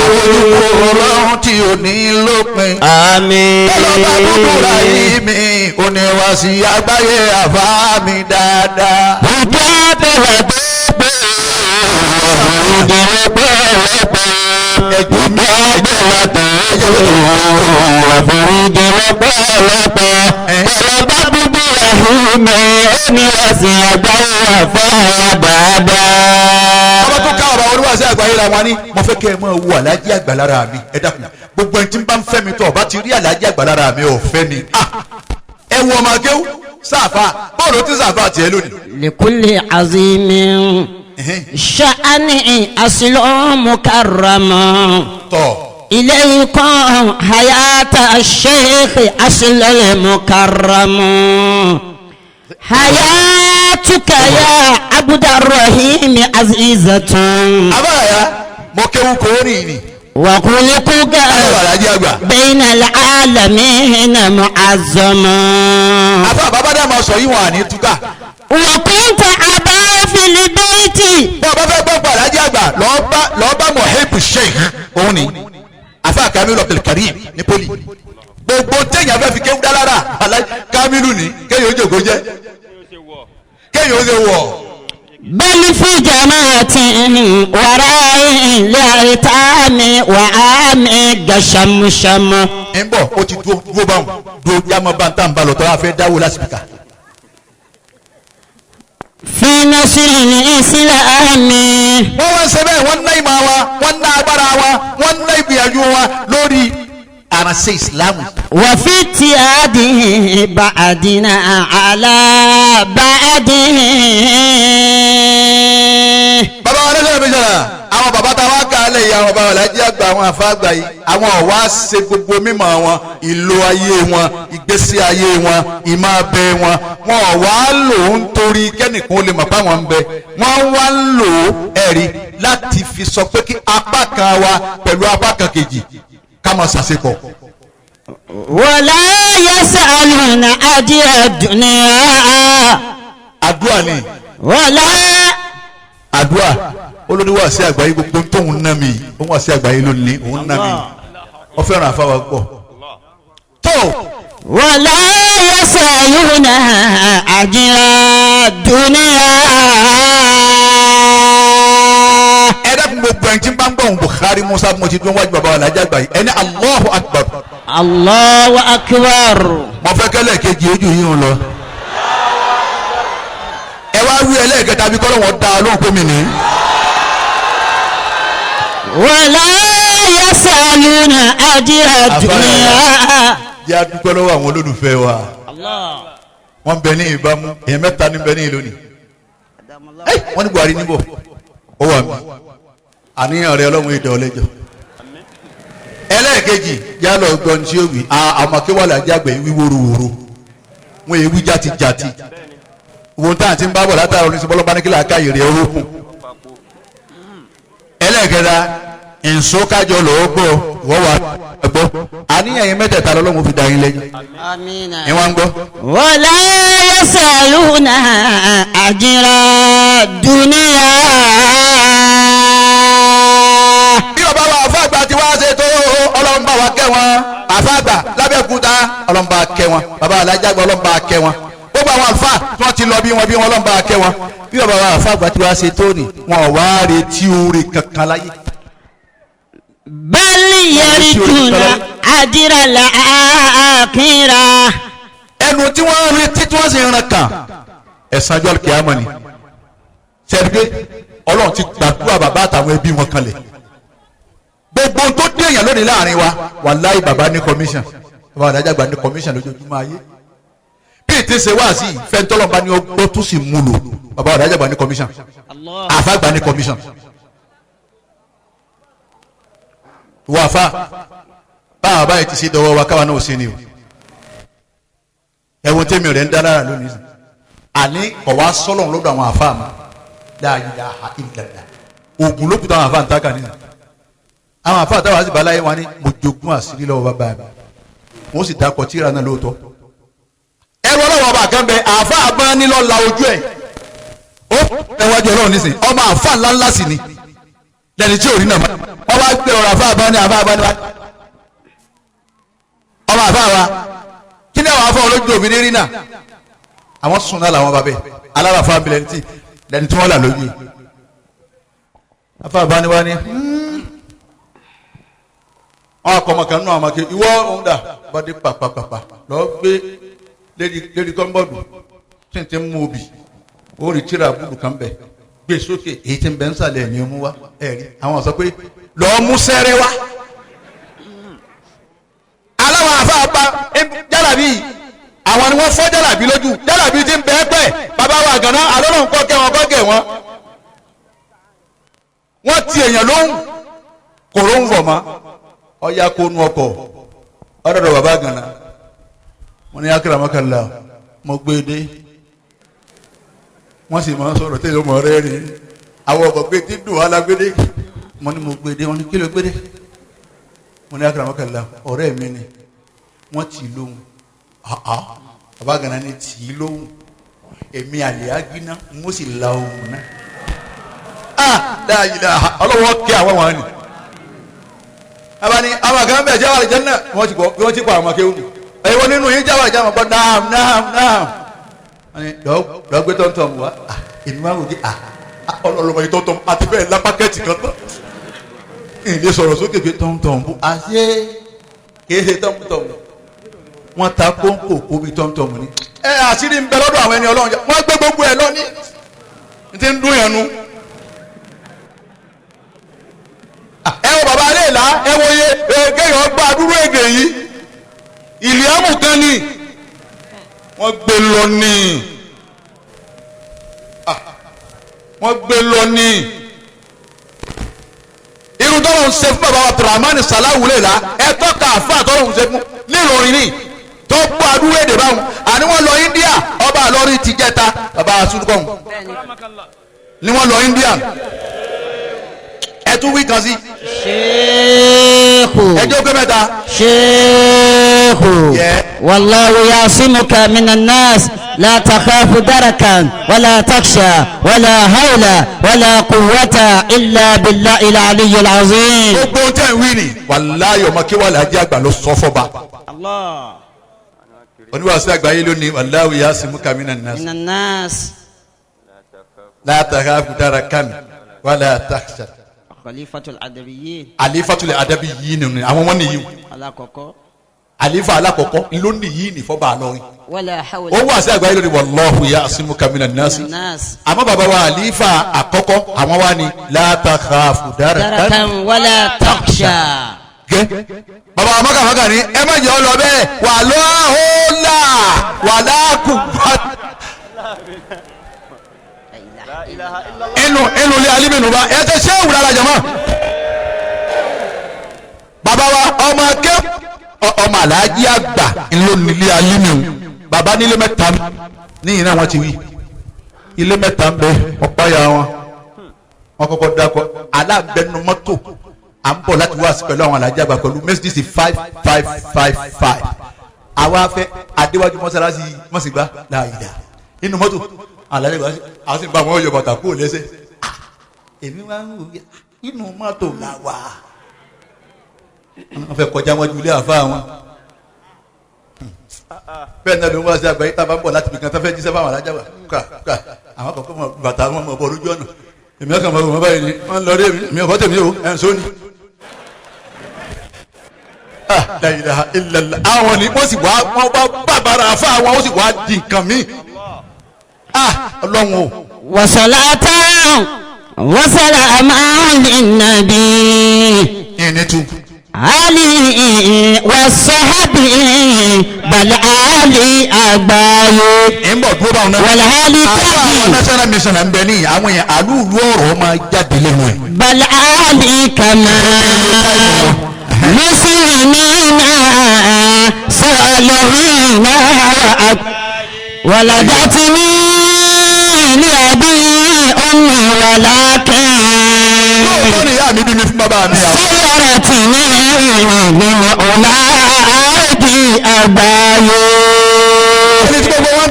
Àmójúkò Ọlọ́run tí ò ní lópin. Àmín. Ọlọ́ba búburú ayé mi, oníwàsí àgbáyé àfa mi dáadáa. Ìkẹ́ àtọ́lá tó pé o. Àforíjì lọ́pọ̀ ọ̀pọ̀. Ẹ̀jọ̀ mi, Àforíjì lọ́pọ̀lọpọ̀ ọlọ́ba bíbí ẹ̀hún mi ó ní ẹ̀sìn àgbáyé àfáà dáadáa. Ọba tó ká ọba oníwàsí àgbáyé la wọn ni mo fẹ́ kẹ́ ẹ máa wo Àlájì àgbà lára mi. Ẹ dákun, gbogbo ẹni tí ń bá ń fẹ́ mi tó ọba ti rí Àlájì àgbà lára mi ò fẹ́ mi. Ah! Ẹ wo ọmọ akéwù sáfà bọ́ọ̀lù tí sáfà tiẹ̀ lónìí. لكل عظيم شأن أصل مكرم. Tọ́ إليكم حياة الشيخ أصل المكرم. حياتك يا عبد الرحيم عزيزة. Abáyá mo kéwù kò ní ní. وخلقك Ayọ̀ Àlájì àgbà. بين العالمين معظم. Àfa bàbá dà máa sọ yìí wọn àní túkà. وكنت أبا في البيت. Bọ́ ọba fẹ́ gbọ́ pa Àlájì àgbà lọ́ọ́ bá Mohibu Sheikh òun ni àfa Kamilu Abdulkareem ní poli. Gbogbo téèyàn fẹ́ fi kéwù dá lára Àlájì Kamilu ní kéèyàn ó jòkó jẹ́ kéèyàn ó ṣe wọ̀. بل في جماعة وراء لأيتام وعام قشمشم. Ń bọ̀ ó ti dúró dúró báwọn dúró jámọ́ bá ń tà ń bá lọ tọ́lá fẹ́ dáwó lásìkò. في نصر الإسلام. Wọ́n wá ń ṣe bẹ́ẹ̀, wọ́n ń ná ìmọ̀ wa, wọ́n ń ná agbára wa, wọ́n ń ná ìgbìyànjú wa lórí àránṣẹ́ ìsìlámù. وفي اتحاد بعدنا على بعد. Bàbá wa lọ́sọ̀rọ̀ mi sọ̀rọ̀ àwọn bàbá tá a wá kà á lẹ̀ yìí, àwọn bàbá wa lájí àgbà, àwọn àfa àgbà yìí, àwọn ọ̀wá ṣe gbogbo mímọ̀ wọn, ìlò ayé wọn, ìgbésí ayé wọn, ìmọ̀ abẹ wọn, wọn ọ̀wá lò ó nítorí kẹ́nìkan ó lè mọ̀ báwọn ń bẹ, wọ́n wá ń lò ó ẹ̀rí láti fi sọ pé kí apá kan wa pẹ̀lú apá kan kejì ká máa ṣàṣepọ̀. ولا يسألون أجر الدنيا. Àdúrà ni. ولا Àdúrà olórí sí àgbáyé gbogbo tóun ná mi òun wà sí àgbáyé lónìí òun ná mi wọ́n fẹ́ràn àfáwà pọ̀ tó. ولا يسألون أجر الدنيا. Ẹ dákun, gbogbo ẹni tí ń bá ń gbọ́ òun Bukhari Musa mo ti dún wájú bàbá wa lájà àgbáyé ẹni Allahu Akbar. الله أكبر. Mo fẹ́ kẹ́lẹ́ kejì ojú yìí ń lọ. Ẹ wá wí ẹlẹ́ẹ̀kẹta bí kọ́lọ́ wọn dá a lóhùn pé mi ní. ولا يسألون أجر الدنيا. Jẹ́ àdúpẹ́ lọ́wọ́ àwọn olólùfẹ́ wa, wọ́n bẹ ní ìbámu èèyàn mẹ́ta ní bẹ ní ìlú ni wọ́n ní Buhari níbọ̀ ó wà mí àníyàn rẹ ọlọ́run èdè ọlẹ́jọ́ ẹlẹ́ẹ̀kejì yálà ọgbọ́n tí ó wí àwọn akéwàlẹ̀ ajágbẹ̀ wí wóruwòro wọn èwí játijàti wọn tá à ti ń bá bọ̀ látara oníṣẹ́ bọ́lọ́ba ní kílà ká èrè orókùn. Ẹlẹ́ẹ̀kẹta nsọ́kájọ lọ́wọ́ gbọ́ wọ́n wà gbọ́ àníyàn yẹn mẹ́tẹ̀ẹ̀ta lọ́lọ́run fi dá yín lẹ́jọ́. Amina. Ẹ wá ń gbọ́. Wala yasaluna ajira dunia. Bí ọba wa àfàgbà ti wá ṣe tó Ọlọ́run bá wa kẹ́ wọn, àfàgbà lábẹ́òkúta Ọlọ́run bá kẹ́ wọn, bàbá alájàgbà Ọlọ́run bá kẹ́ wọn, gbogbo àwọn àlùfáà tí wọ́n ti lọ bí wọn Ọlọ́run bá kẹ́ wọn. Bí ọba wa àfàgbà ti wá ṣe tó ni wọn ò wá retí oore kankan láyé. Bal yarijuna ajira al-akhirah. Ẹnu tí wọ́n ń retí tí wọ́n sì ń ran kàn ẹ̀san ọjọ́ kíámọ̀ ni. Sẹ́ni Ọlọ́run ti gbàdúrà bàbá àtàwọn ẹbí wọn kanlẹ̀. Gbogbo tó dé èèyàn lónìí láàrin wa, wàláhì bàbá ní commission, bàbá àdájàgbà ní commission lójoojúmọ́ ayé. Bí ètè ṣe wá sí fẹ́ntọ́lọ́ba ní ọgbọ́n tó sì mú lò, bàbá àdájàgbà ní commission, àfàgbà ní commission. Wọ́n àfa báwa báyìí ti ṣe dọwọ́ wa káwa náà ò ṣe ni o. Ẹ̀wọ̀n tẹ́mi rẹ̀ ń dá lára lónìí sìn. Àní kọ̀ wá sọ́lọ̀ lọ́dọ̀ àwọn àfa mi. La ilaha illallah. Ògùn ló kù táwọn àfa ń tákà nínú. Àwọn àfa àtàwọn àti bàláyé wa ni mo jogún àṣírí lọ́wọ́ bàbá mi. Wọ́n sì dákọ̀ tíra náà lóòótọ́. Ẹrú ọlọ́wọ́ ọba kan bẹ àfa àgbọn nílọ́ la ojú ẹ̀. Ó ẹwájú ọlọ́run nísìn. Ọmọ àfa ńláńlá sì ni. Lẹ́ni tí ò rí náà mọ́. Wọ́n wá gbé ọ̀rọ̀ àfa àgbọn ní àfa àgbọn ní wa. Ọmọ àfa wa kí ni àwọn afọ olójú òbí ní rí náà? Àwọn sùn náà làwọn bàbẹ alábàáfà mi lẹni tí wọ́n là lójú. Afa àbániwá ni wọn akọ ọmọ kan nínú àwọn ọmọ kejì ìwọ òun dà bàdé pàpàpàpà lọ gbé lédi kọ́ńbọ̀dù tí n ti mú obì ó rí tíra búlù kan bẹ̀ gbé sókè èyí tí ń bẹ ń sàlẹ̀ ní ọmú wa ẹ̀ rí àwọn sọ pé lọ́ọ́ mú sẹ́rẹ́ wá. Aláwọ̀ àfa bá jálàbí àwọn ni wọ́n fọ́ jálàbí lójú jálàbí ti ń bẹ́ẹ̀ pẹ́ bàbá wa gànà àlọ́nà ń kọ́ kẹ́ wọn kọ́ kẹ́ wọn. Wọ́n ti èèyàn lóhùn kòró ń fọ̀ mọ́ ọ̀ya kó nu ọkọ̀ ọ̀dọ̀dọ̀ bàbá gànà wọ́n ní akérèmọ́kànlá mo gbé e dé wọ́n sì máa ń sọ̀rọ̀ tẹ́lẹ̀ ọmọ rẹ̀ rí àwọn ọkọ̀ gbé tí dùn alágbédé mo ní mo gbé e dé wọ́n ní kí ló gbé dé mo ní akérèmọ́kànlá ọ̀rẹ́ mi ni wọ́n tì í lóhùn bàbá gànà ni tì í lóhùn èmi àlè ágínà n ó sì la ohùn náà dáa ọlọ́wọ́ kí àwọn wọn ni abani àwọn kan bẹ̀ jẹ́ wàlẹ̀ jẹ́nà wọ́n ti kọ́ wọ́n ti kọ́ àwọn akéwù ẹ̀wọ́n nínú yín jẹ́ wàlẹ̀ jẹ́nà gbọ́ naam naam naam wọ́n ní lọ́ọ́ gbé tọ́ntọ́n wá èmi máa ń wò kí ọlọ́mọ yìí tọ́ntọ́n àti bẹ́ẹ̀ lápákẹ́tì kan tán ìdí sọ̀rọ̀ sókè pé tọ́ntọ́n bó àṣé kìí ṣe tọ́ntọ́n wọ́n ta kóńkò kó bí tọ́ntọ́n ni ẹ àṣírí ń bẹ lọ́dọ̀ àwọn ẹni ọlọ́run wọ́n gbé gbogbo ẹ̀ lọ ní ti ń dún yẹn nu. Ẹ wo bàbá alẹ́ ìlà ẹ wo iye kéèyàn gba àdúró èdè yìí ìlíàmù kan ni wọ́n gbé lọ ní wọ́n gbé lọ ní irun tọ́lọ̀ ń ṣe fún bàbá wa Abdulrahman Salahu lè la ẹ tọ́ka àfa tọ́lọ̀ ń ṣe fún nílòrin ní tó gbọ́ àdúró èdè báwọn àní wọ́n lọ India ọba àlọ́rin ti jẹta bàbá asúnkọ̀hún ni wọ́n lọ India ẹ tún wí kan sí. Sheikhu. Ẹjọ́ pé mẹ́ta. Sheikhu. Wallahu yasimuka minan nas la takhafu darakan wala taksha wala hawla wala quwwata illa billahi al-aliyyil azim. Gbogbo tẹ̀ ń wí ni wàláyé ọmọ kí wàlá jẹ́ àgbà ló sọ fọba. Oníwàásù àgbáyé lónìí wallahu yasimuka minan nas. Minan nas. La takhafu darakan wala taksha. Khalifatul Adabiyyin. Alifatul Adabiyyin nínú àwọn wọn nìyí. Alakọkọ. Alifa alakọkọ ló nìyí ní fọba àlọrin. Wala hawla. Ó wà sí àgbáyé lórí wallahu ya'simuka minan nas. Àmọ́ bàbá wa alifa àkọ́kọ́ àwọn wa ni la takhafu darakan wala takhsha. Gẹ́ bàbá wa mọ́kàmọ́kà ni ẹ má jẹ́ ọ lọ bẹ́ẹ̀ wala hawla wala quwwata. Inú inú ilé aliminu ba ẹ tẹ sẹ́wù lára jama bàbá wa ọmọ akẹ́ ọmọ alájí àgbà ńlọ nílé aliminu bàbá nílé mẹ́ta níyìn náà wọ́n ti wí ilé mẹ́ta ń bẹ ọ̀pá ya wọn Wọ́n kọ́kọ́ dákọ̀ aláǹbẹ̀nu mọ́tò à ń bọ̀ láti wá sí pẹ̀lú àwọn alájà àgbà pẹ̀lú Mercedes 5555. Àwa fẹ́ adéwájú mọ́sálásí mọ́sìgbà láàyè inú mọ́tò alájà àgbà àwọn sì ń bá wọn yọ bàtà kúrò lẹ́sẹ̀. Èmi wá ń wò inú mọ́tò là wà. Wọ́n fẹ́ kọjá wájú ilé àfa wọn. Bẹ́ẹ̀ náà ló ń wá sí àgbáyé tá a bá ń bọ̀ láti ibìkan tó fẹ́ jíṣẹ́ fáwọn alájà wa ká ká àwọn kọ̀ọ̀kan mọ bàtà wọn mọ bọ̀ lójú ọ̀nà èmi ọkàn mọ wọn báyìí ni wọn lọ rí èmi mi ò bọ́ tèmi o ẹ̀ ń sóni. La ilaha illallah àwọn ni wọ́n sì wá wọ́n bá bàbàrà fún àwọn wọ́n sì wá di nǹkan mi. Ọlọ́run o. وصلاة وسلام للنبي ìní tu. علي والصحابي بل علي أباي ń bọ̀ dúró báwọn náà. والهالي àwọn تبي national mission ń bẹ ní àwọn yẹn àlúùlú ọ̀rọ̀ máa jáde lẹ́nu ẹ̀. بل علي كما مسلمين صالحين ولدتني لأبي أمي ولكن lóòótọ́ ni ìyá mi bí mi fún bàbá mi àwọn. سيرتني من أولادي أباي ẹni tí gbogbo wọn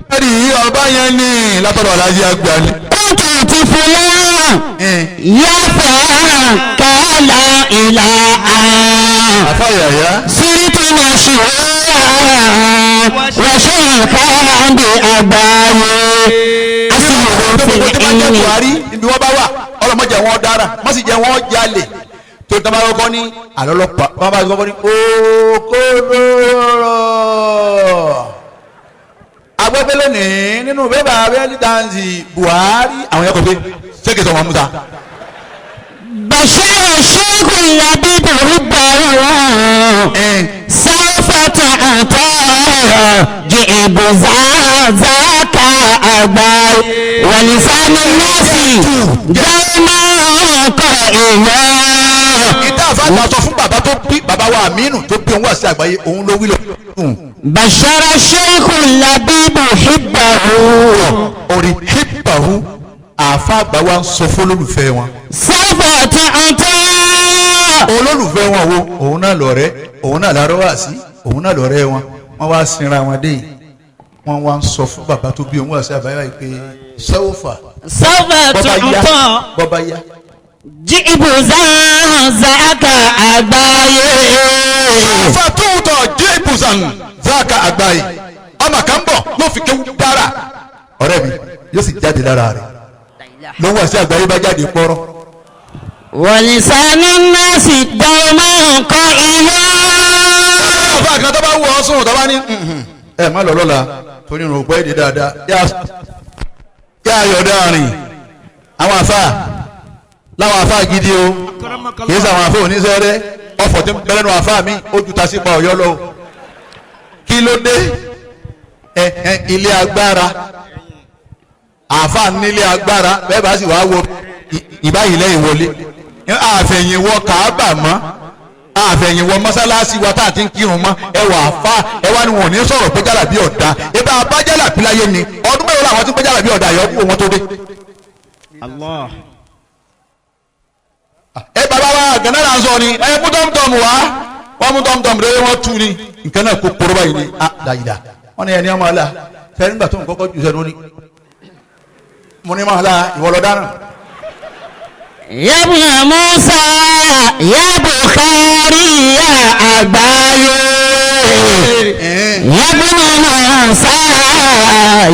bá rí ọba yẹn ní látọ̀dọ̀ alájí àgbà ni. كنت طفلا يفا كلا إلى àfa yàyà صرت مشهورا وشيخا بأباي أسير في gbogbo tí wọ́n jẹ́ العلم Buhari ibi wọ́n bá wà ọlọ́mọdé wọn dára wọ́n sì jẹ́ wọn jalè tó dábàá kọ́kọ́ ní àlọ́lọ́pàá wọ́n bá kọ́kọ́ ní okòrò agbẹ́fẹ́lẹ́ ní nínú bébà abẹ́lí dáǹsì Buhari àwọn yẹn kọ́ pé ṣé kìí sọ wọn Musa. بشر الشيخ اللبيب ربه سوف تعطى جئب ذاك أباي ولسان الناس دوما قائلا ìta àfáàgbà sọ fún bàbá tó bí bàbá wa Aminu tó bí òun wà sí àgbáyé òun ló wí lọ. بشر الشيخ اللبيب حبه orí hípàhù àfáàgbà wa ń sọ fún olólùfẹ́ wọn. سوف تعطى olólùfẹ́ wọn wo òun náà lọ̀rẹ́ òun náà lárọ́ wá sí òun náà lọ̀rẹ́ wọn wọ́n wá sinra wọn dé yìí wọ́n wá ń sọ fún bàbá tó bí òun wà sí àbáyé báyìí pé sẹ́wọ́fà سوف bọ́bá yá تعطى bọ́bá yá. جئب ذاك أباي fàtúntọ̀ jébùsàn záàkà àgbáyé ọmọ kan bọ̀ yóò fi kéwú dára ọ̀rẹ́ mi yóò sì jáde lára rẹ̀ ló wà sí àgbáyé bá jáde pọ́rọ́. ولسان الناس دوما قائلا ọba kan tó bá wù ọ́ sùn tó bá ní ẹ má lọ lọ́la torí irun òpó èdè dáadáa yá ayọ̀ dáàrin àwọn àfa láwọn àfa gidi o kì í sọ àwọn àfa oníṣẹ́rẹ́ ọ̀fọ̀ tí ń bẹ́rẹ̀ nu àfa mi ó ju ta sípa ọ̀yọ́ lọ kí ló dé ẹ ẹ ilé agbára àfa nílé agbára bẹ́ẹ̀ bá sì wá wo ìbáyìí lẹ́yìn wọlé àfẹ̀yìnwọ kàábà mọ́ àfẹ̀yìnwọ mọ́sálásí wa tá a ti ń kírun mọ́ ẹ wà fà ẹ wá ní wọn ò ní sọ̀rọ̀ pé jálàbí ọ̀dà ẹ bá a bá jálàbí láyé ni ọdún mẹ́wàá làwọn tí ń pé jálàbí ọ̀dà yọ kó wọn tó dé. Allah. ẹ bàbá wa gánà là ń sọ ni ẹ mú tọ́mùtọ́mù wá wọ́n mú tọ́mùtọ́mù lórí wọn tú ni nǹkan náà kó kóró báyìí ni ah dàyìdà wọ́n ní ẹni ọmọ àlà sẹ́ni gbà tó ń kọ́kọ́ jù sẹ́nu ni mo ní máa la ìwọ lọ dáná. يا ابن موسى يا بخاري يا أباي يا ابن موسى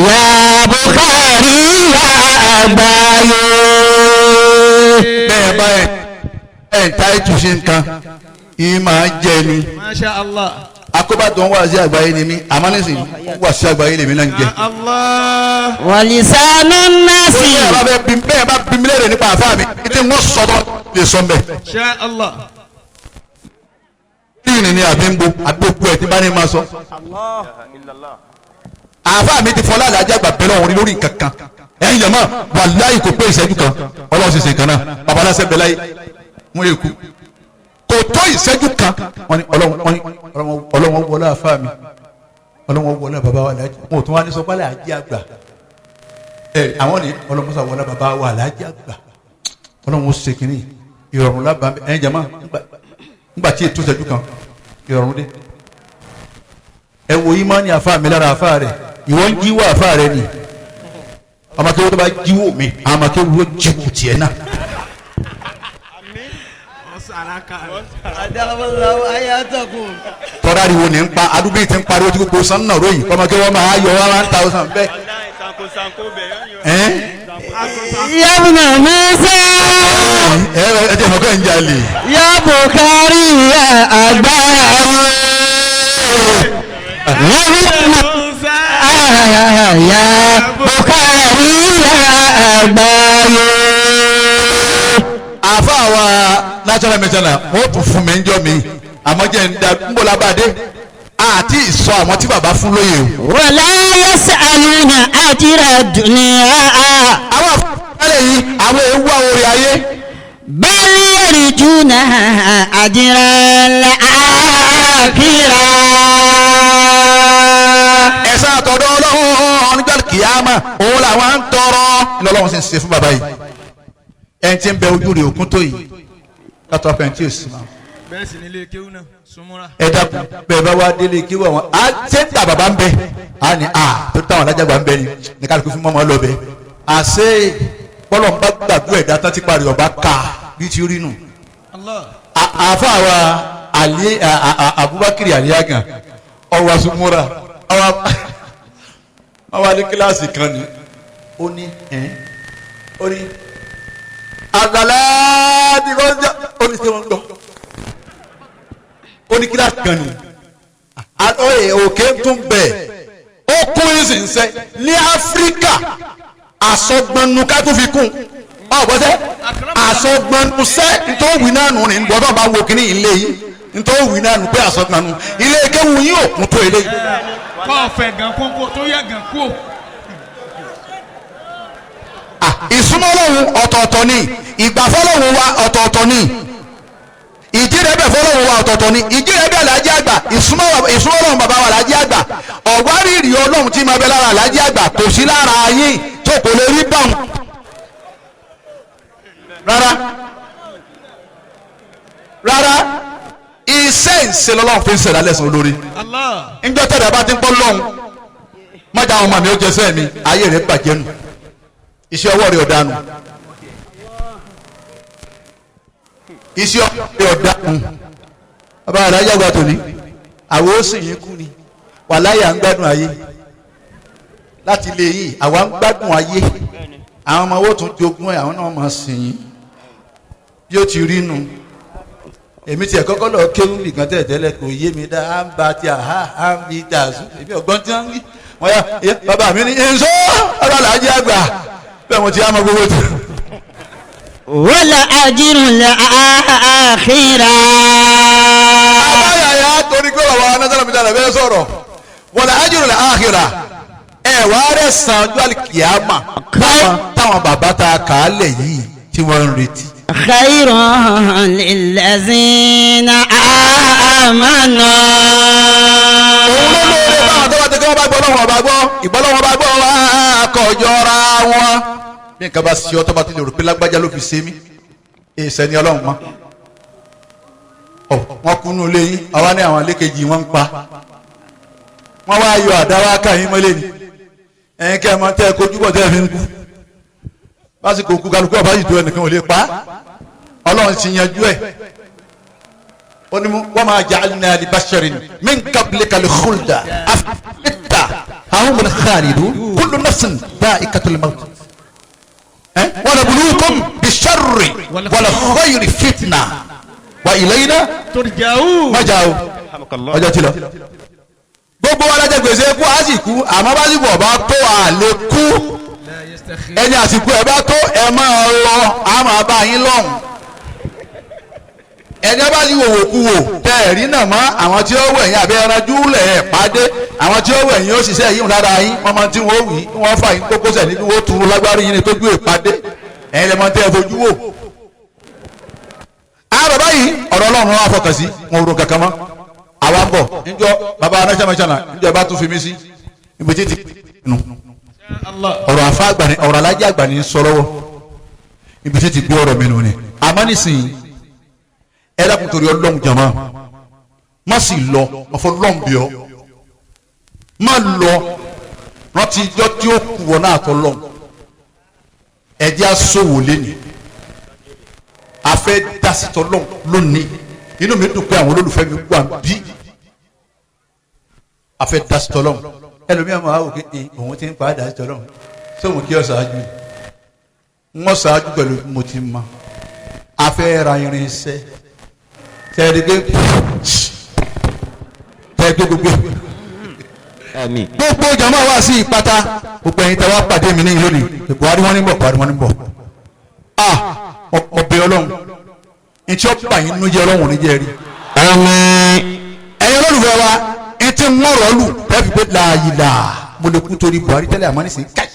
يا بخاري يا أباي bẹ́ẹ̀ báyìí ẹ̀ ń ta ètò ṣe nǹkan yìí máa jẹ ni Masha Allah. akóbàtàn wà sí àgbáyé ni mí àmọ́ nísìnyí wà sí àgbáyé lèmi náà ń jẹ. Allah. ولسان الناس bẹ́ẹ̀ bá bẹ́ẹ̀ bí bẹ́ẹ̀ bá bí mi léèrè nípa àfáà mi ní tí wọ́n sọ tó lè sọ mbẹ́. Sha Allah. ìrìn ni àbí ń bo àbí òkú ẹ̀ tí bá ní máa sọ. àfáà mi ti fọlá àlàájá àgbà bẹ́ẹ̀ lọ́wọ́ lórí nǹkan kan ẹ̀yin jàmá wàláhì kò pé ìṣẹ́jú kan ọlọ́run sì ṣe nǹkan náà bàbá aláṣẹ bẹ̀ láyé wọ́n yẹ kú kò tó ìṣẹ́jú kan wọ́n ní ọlọ́run wọ́n ní ọlọ́run wọlé àfáà mi ọlọ́run wọlé bàbá wa aláàjì wọn ò tún wá ní sọ pé aláàjì àgbà ẹ àwọn ní ọlọ́mọsà wọlé bàbá wa aláàjì àgbà Ọlọ́run ó ṣe kínní ìrọ̀rùn lábàá ẹ̀yin jama ńgbà tí ètò ìṣẹ́jú kan ìrọ̀rùn dé. Ẹ wo ìmánì àfa mi lára àfa rẹ̀, ìwọ ń jíwọ́ àfa rẹ̀ ni. Ọmọ akéwọ́ tó bá jíwọ́ mi, àwọn akéwọ́ jíwọ́ tiẹ̀ náà. Tọ́lá ariwo ní ń pa adúgbò yìí ti ń pariwo tí gbogbo sanni náà ròyìn ọmọ akéwọ́ máa yọ 1000 bẹ́ẹ̀. Yabna Musa. Ẹ ẹ jẹ́ fọkàn ń jalè. Ya Bukhari ya agbára. Yabna Musa. Ya Bukhari ya agbára. Àfa wa natural medicine wọ́n tún fún mi ń jọ mi àmọ́ jẹ́ ń da ń bọ̀ lábàdé àti ìsọ àwọn tí bàbá fún lóye o. Wala yas'aluna ajra dunya. Àwọn afárẹ̀ yìí àwọn ewu àwọn orí ayé. Bal yarjuna ajra al-akhirah. Ẹ̀san àtọ̀dọ̀ Ọlọ́run nígbà kìámà òun làwọn ń tọrọ. Ìlọ́lọ́run sì ń ṣe fún bàbá yìí. Ẹni tí ń bẹ ojú rẹ̀ òkun tó yìí kátó afẹ́ntì òsì máa. Bẹ́ẹ̀ sì ni ilé kéwú náà súnmọ́ra. Ẹ dákun bẹ́ẹ̀ bá wá délé kí wọ́n á ṣe ń ta bàbá ń bẹ á ní a tó táwọn alájàgbà ń bẹ ni ní kálukú fún mọ́mọ́ lọ bẹ. Àṣé bọ́lọ̀ ń bá gbàgbọ́ ẹ̀dá tán ti parí ọba ká bí ti rí nù. Àfa wa Ali Abubakar Aliagan ọwọ́ súnmọ́ra ọwọ́ ní kíláàsì kan ni ó ní ẹ̀ ó ní àgbàlá ti kọ́ ó ní sẹ́wọ̀n gbọ́ ó ní kíláàsì kan ni òkè tún bẹ̀ ó kún ìsinsẹ́ ní Áfíríkà àsọgbọnnu ká tún fi kún ọ̀bọ̀sẹ̀ àsọgbọnnu sẹ́ nítorí wí náà nù ní gbọ́dọ̀ bá wo kíní ilé yìí nítorí wí náà nù pé àsọgbọnnu ilé kéwù yín òkun tó ilé yìí. Kọ́ ọ̀fẹ́ gan kókó tó yẹ gan kó. Ìsúnmọ́ Ọlọ́hun ọ̀tọ̀ọ̀tọ̀ ni, ìgbàfọ́lọ́hun wa ọ̀tọ̀ọ̀tọ̀ ni, ìjírẹ̀bẹ̀ fọlọ́hun wa ọ̀tọ̀ọ̀tọ̀ ni, ìjírẹ̀bẹ̀ Àlàájì Àgbà, ìsúnmọ́ Ọlọ́hun bàbá wa Àlàájì Àgbà, ọ̀wárìrì Ọlọ́hun tí máa bẹ lára Àlàájì Àgbà kò sí lára yín tó kò lè rí báwọn. Rárá rárá, iṣẹ́ ìṣe lọ́lọ́run fi ń ṣẹ̀dá lẹ́sàn olórí. Ńjọ́ tẹ̀lé bá ti ń pọ́ lọ́hùn mọ́jà àwọn ọmọ mi ó jẹsẹ́ mi, ayé rẹ̀ bàjẹ́ nù, iṣẹ́ ọwọ́ rẹ̀ ọ̀dànù, iṣẹ́ ọwọ́ rẹ̀ ọ̀dànù. Bàbá rẹ̀ ayágbà tòní àwọn ó sì yín kú ni, wàláyà ń gbádùn ayé láti ilé yìí, àwa ń gbádùn ayé, àwọn ọmọ owó tún jogún ẹ̀, àwọn náà máa sìn yín bí ó ti rí nu. Èmi tiẹ̀ kọ́kọ́ lọ kéwú nìkan tẹ̀tẹ́lẹ̀ kò yé mi dá, à ń ba ti àhá à ń bi tàzú, èmi ọ̀gbọ́n tí wọ́n ń wí. Wọ́n yá bàbá mi ní nsọ́ ọ̀rọ̀ Àlàájì Àgbà bẹ́ẹ̀ mo ti á mọ gbogbo tó. Wala ajrul akhirah. Àbáyàyà torí pé bàbá anásàlá mi dára bẹ́ẹ̀ sọ̀rọ̀ wala ajrul akhirah ẹ̀ wá rẹ̀ sàn ọjọ́ àlìkìyàmà táwọn bàbá ta kàálẹ̀ yìí tí wọ́n ń retí. Khayrun lillazina amanu. Òun ló lóore báwọn tó bá ti kí wọ́n bá gbọ́ lọ́wọ́ bá gbọ́ ìgbọ́ lọ́wọ́ bá gbọ́ wá kọjọra wọn. Bí nǹkan bá ṣe ọ́ tó bá ti lè rò pé lágbájá ló fi ṣe mí, èsẹ̀ ni Ọlọ́run mọ́. Wọ́n kúnú lé yín, àwa ní àwọn lékejì wọ́n ń pa. Wọ́n wá yọ àdá wá ká yín mọ́lẹ̀ ni. Ẹ̀yin kẹ́ ẹ mọ tẹ́ ẹ kojú bọ̀ tẹ́ ẹ fi ń kú. Lásìkò kú kálukú ọba yìí tó ẹnìkan ò lè pa. Ọlọ́run ti yanjú ẹ̀. Ó ní wa ma ja'alna li basharin min qablika al-khulda afita ahumul khalidun kullu nafsin dha'iqatul maut. Wa nabluukum bish-sharri wal khayri fitna wa ilayna turja'un. Má jà o, ọjọ́ ti lọ. Gbogbo wa lájẹ gbèsè kú á sì kú, àmọ́ bá sì bọ̀ bá tó àlè kú. Ẹni àsìkò ẹ bá tó ẹ máa lọ, á máa bá yín lọ́hùn. Ẹni bá ti wòwò kú wò tẹ ẹ̀rí náà mọ́ àwọn tí ó wẹ̀ yín àbí ẹranjú lẹ̀ ẹ̀ pàdé, àwọn tí ó wẹ̀ yín ó ṣiṣẹ́ yín lára yín, wọ́n máa tí wọ́n wí wọ́n fà yín kókósẹ̀ níbi wọ́n turu lágbárí yín ni tójú ìpàdé ẹ̀yin lè mọ tẹ́ ẹ fojú wò. Àwọn bàbá yìí ọ̀rọ̀ Ọlọ́run wà fọkàn sí, wọn ò ro kankan mọ́. Àwa ń bọ̀ níjọ́ bàbá anáṣàmẹ́sànà níjọ́ bá tún fi mí sí ibi títí nù. Ọ̀rọ̀ àfa àgbà ni ọ̀rọ̀ alájẹ́ àgbà ni ń sọ lọ́wọ́. Ibi tí ti gbé ọ̀rọ̀ mi nù ni. Àmọ́ nísìnyí ẹ dákun torí Ọlọ́run jàmá, má sì lọ ọ̀fọ̀ lọ́n bí ọ, má lọ rántí ijọ́ tí ó kù wọ́n náà tọ́ lọ́n. Ẹ jẹ́ aṣòwò lẹ́nu, a fẹ́ dasítọ́ lọ́n lónìí. Inú mi dùn pé àwọn olólùfẹ́ mi wà bí a fẹ́ dasítọ́ lọ́n. Ẹlòmíràn máa wò pé òun ti ń pa dasítọ́ lọ́n, sóhun kí ọ ṣáájú wọ́n ṣáájú pẹ̀lú mo ti ma. A fẹ́ ra irinṣẹ́ tẹ́ẹ̀dẹ́gbẹ́ tẹ́ẹ̀gbẹ́ gbogbo gbogbo jama wa sí ìpátá, gbogbo ẹ̀yin tẹ́ wá pàdé mi ní ìlú ni Buhari wọn ní bọ̀, Buhari wọn ní bọ̀. Ah, ọbẹ̀ Ọlọ́run ntí ọba yín nú jẹ́ Ọlọ́run níjẹ́ rí. Àmín. Ẹ̀yin olólùfẹ́ wa ntí ńlọrọ̀ lù tẹ́ẹ̀fì pé láàyè là mo lè kú torí Buhari tẹ́lẹ̀ àmọ́ nísìnyí káyì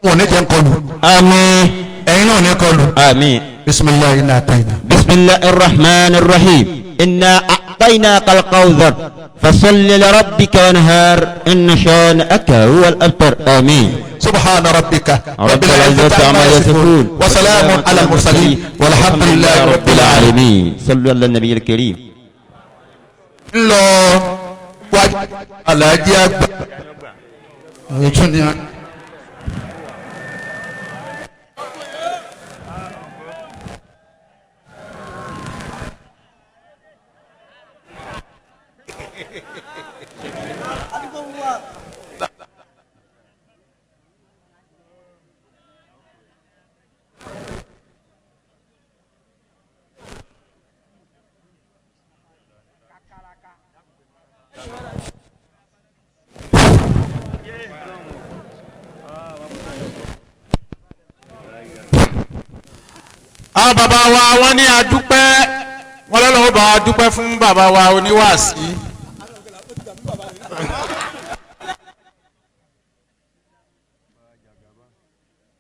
wọn ní jẹ́ nkọlù. Àmín. Ẹ̀yin náà ní kọlù. Àmín. Bisimilayi inna atayina. Bisimilahi rahman rahim. Inna a'tainaka al-kawthar. Fasalli li rabbika wanhar. Inna shani'aka huwa al-abtar. Àmín. Subhana rabbika rabbil izzati amma yasifun. Wa salamun ala al-mursalin. Walhamdulillahi rabbil alamin. Sallu ala nabiyil karim. Ńlọ wájú alájí àgbà. Àwọn bàbá wa wọ́n ní adúpẹ́, wọ́n lọ́lọ́wọ́ bá wa dúpẹ́ fún bàbá wa oníwàásí.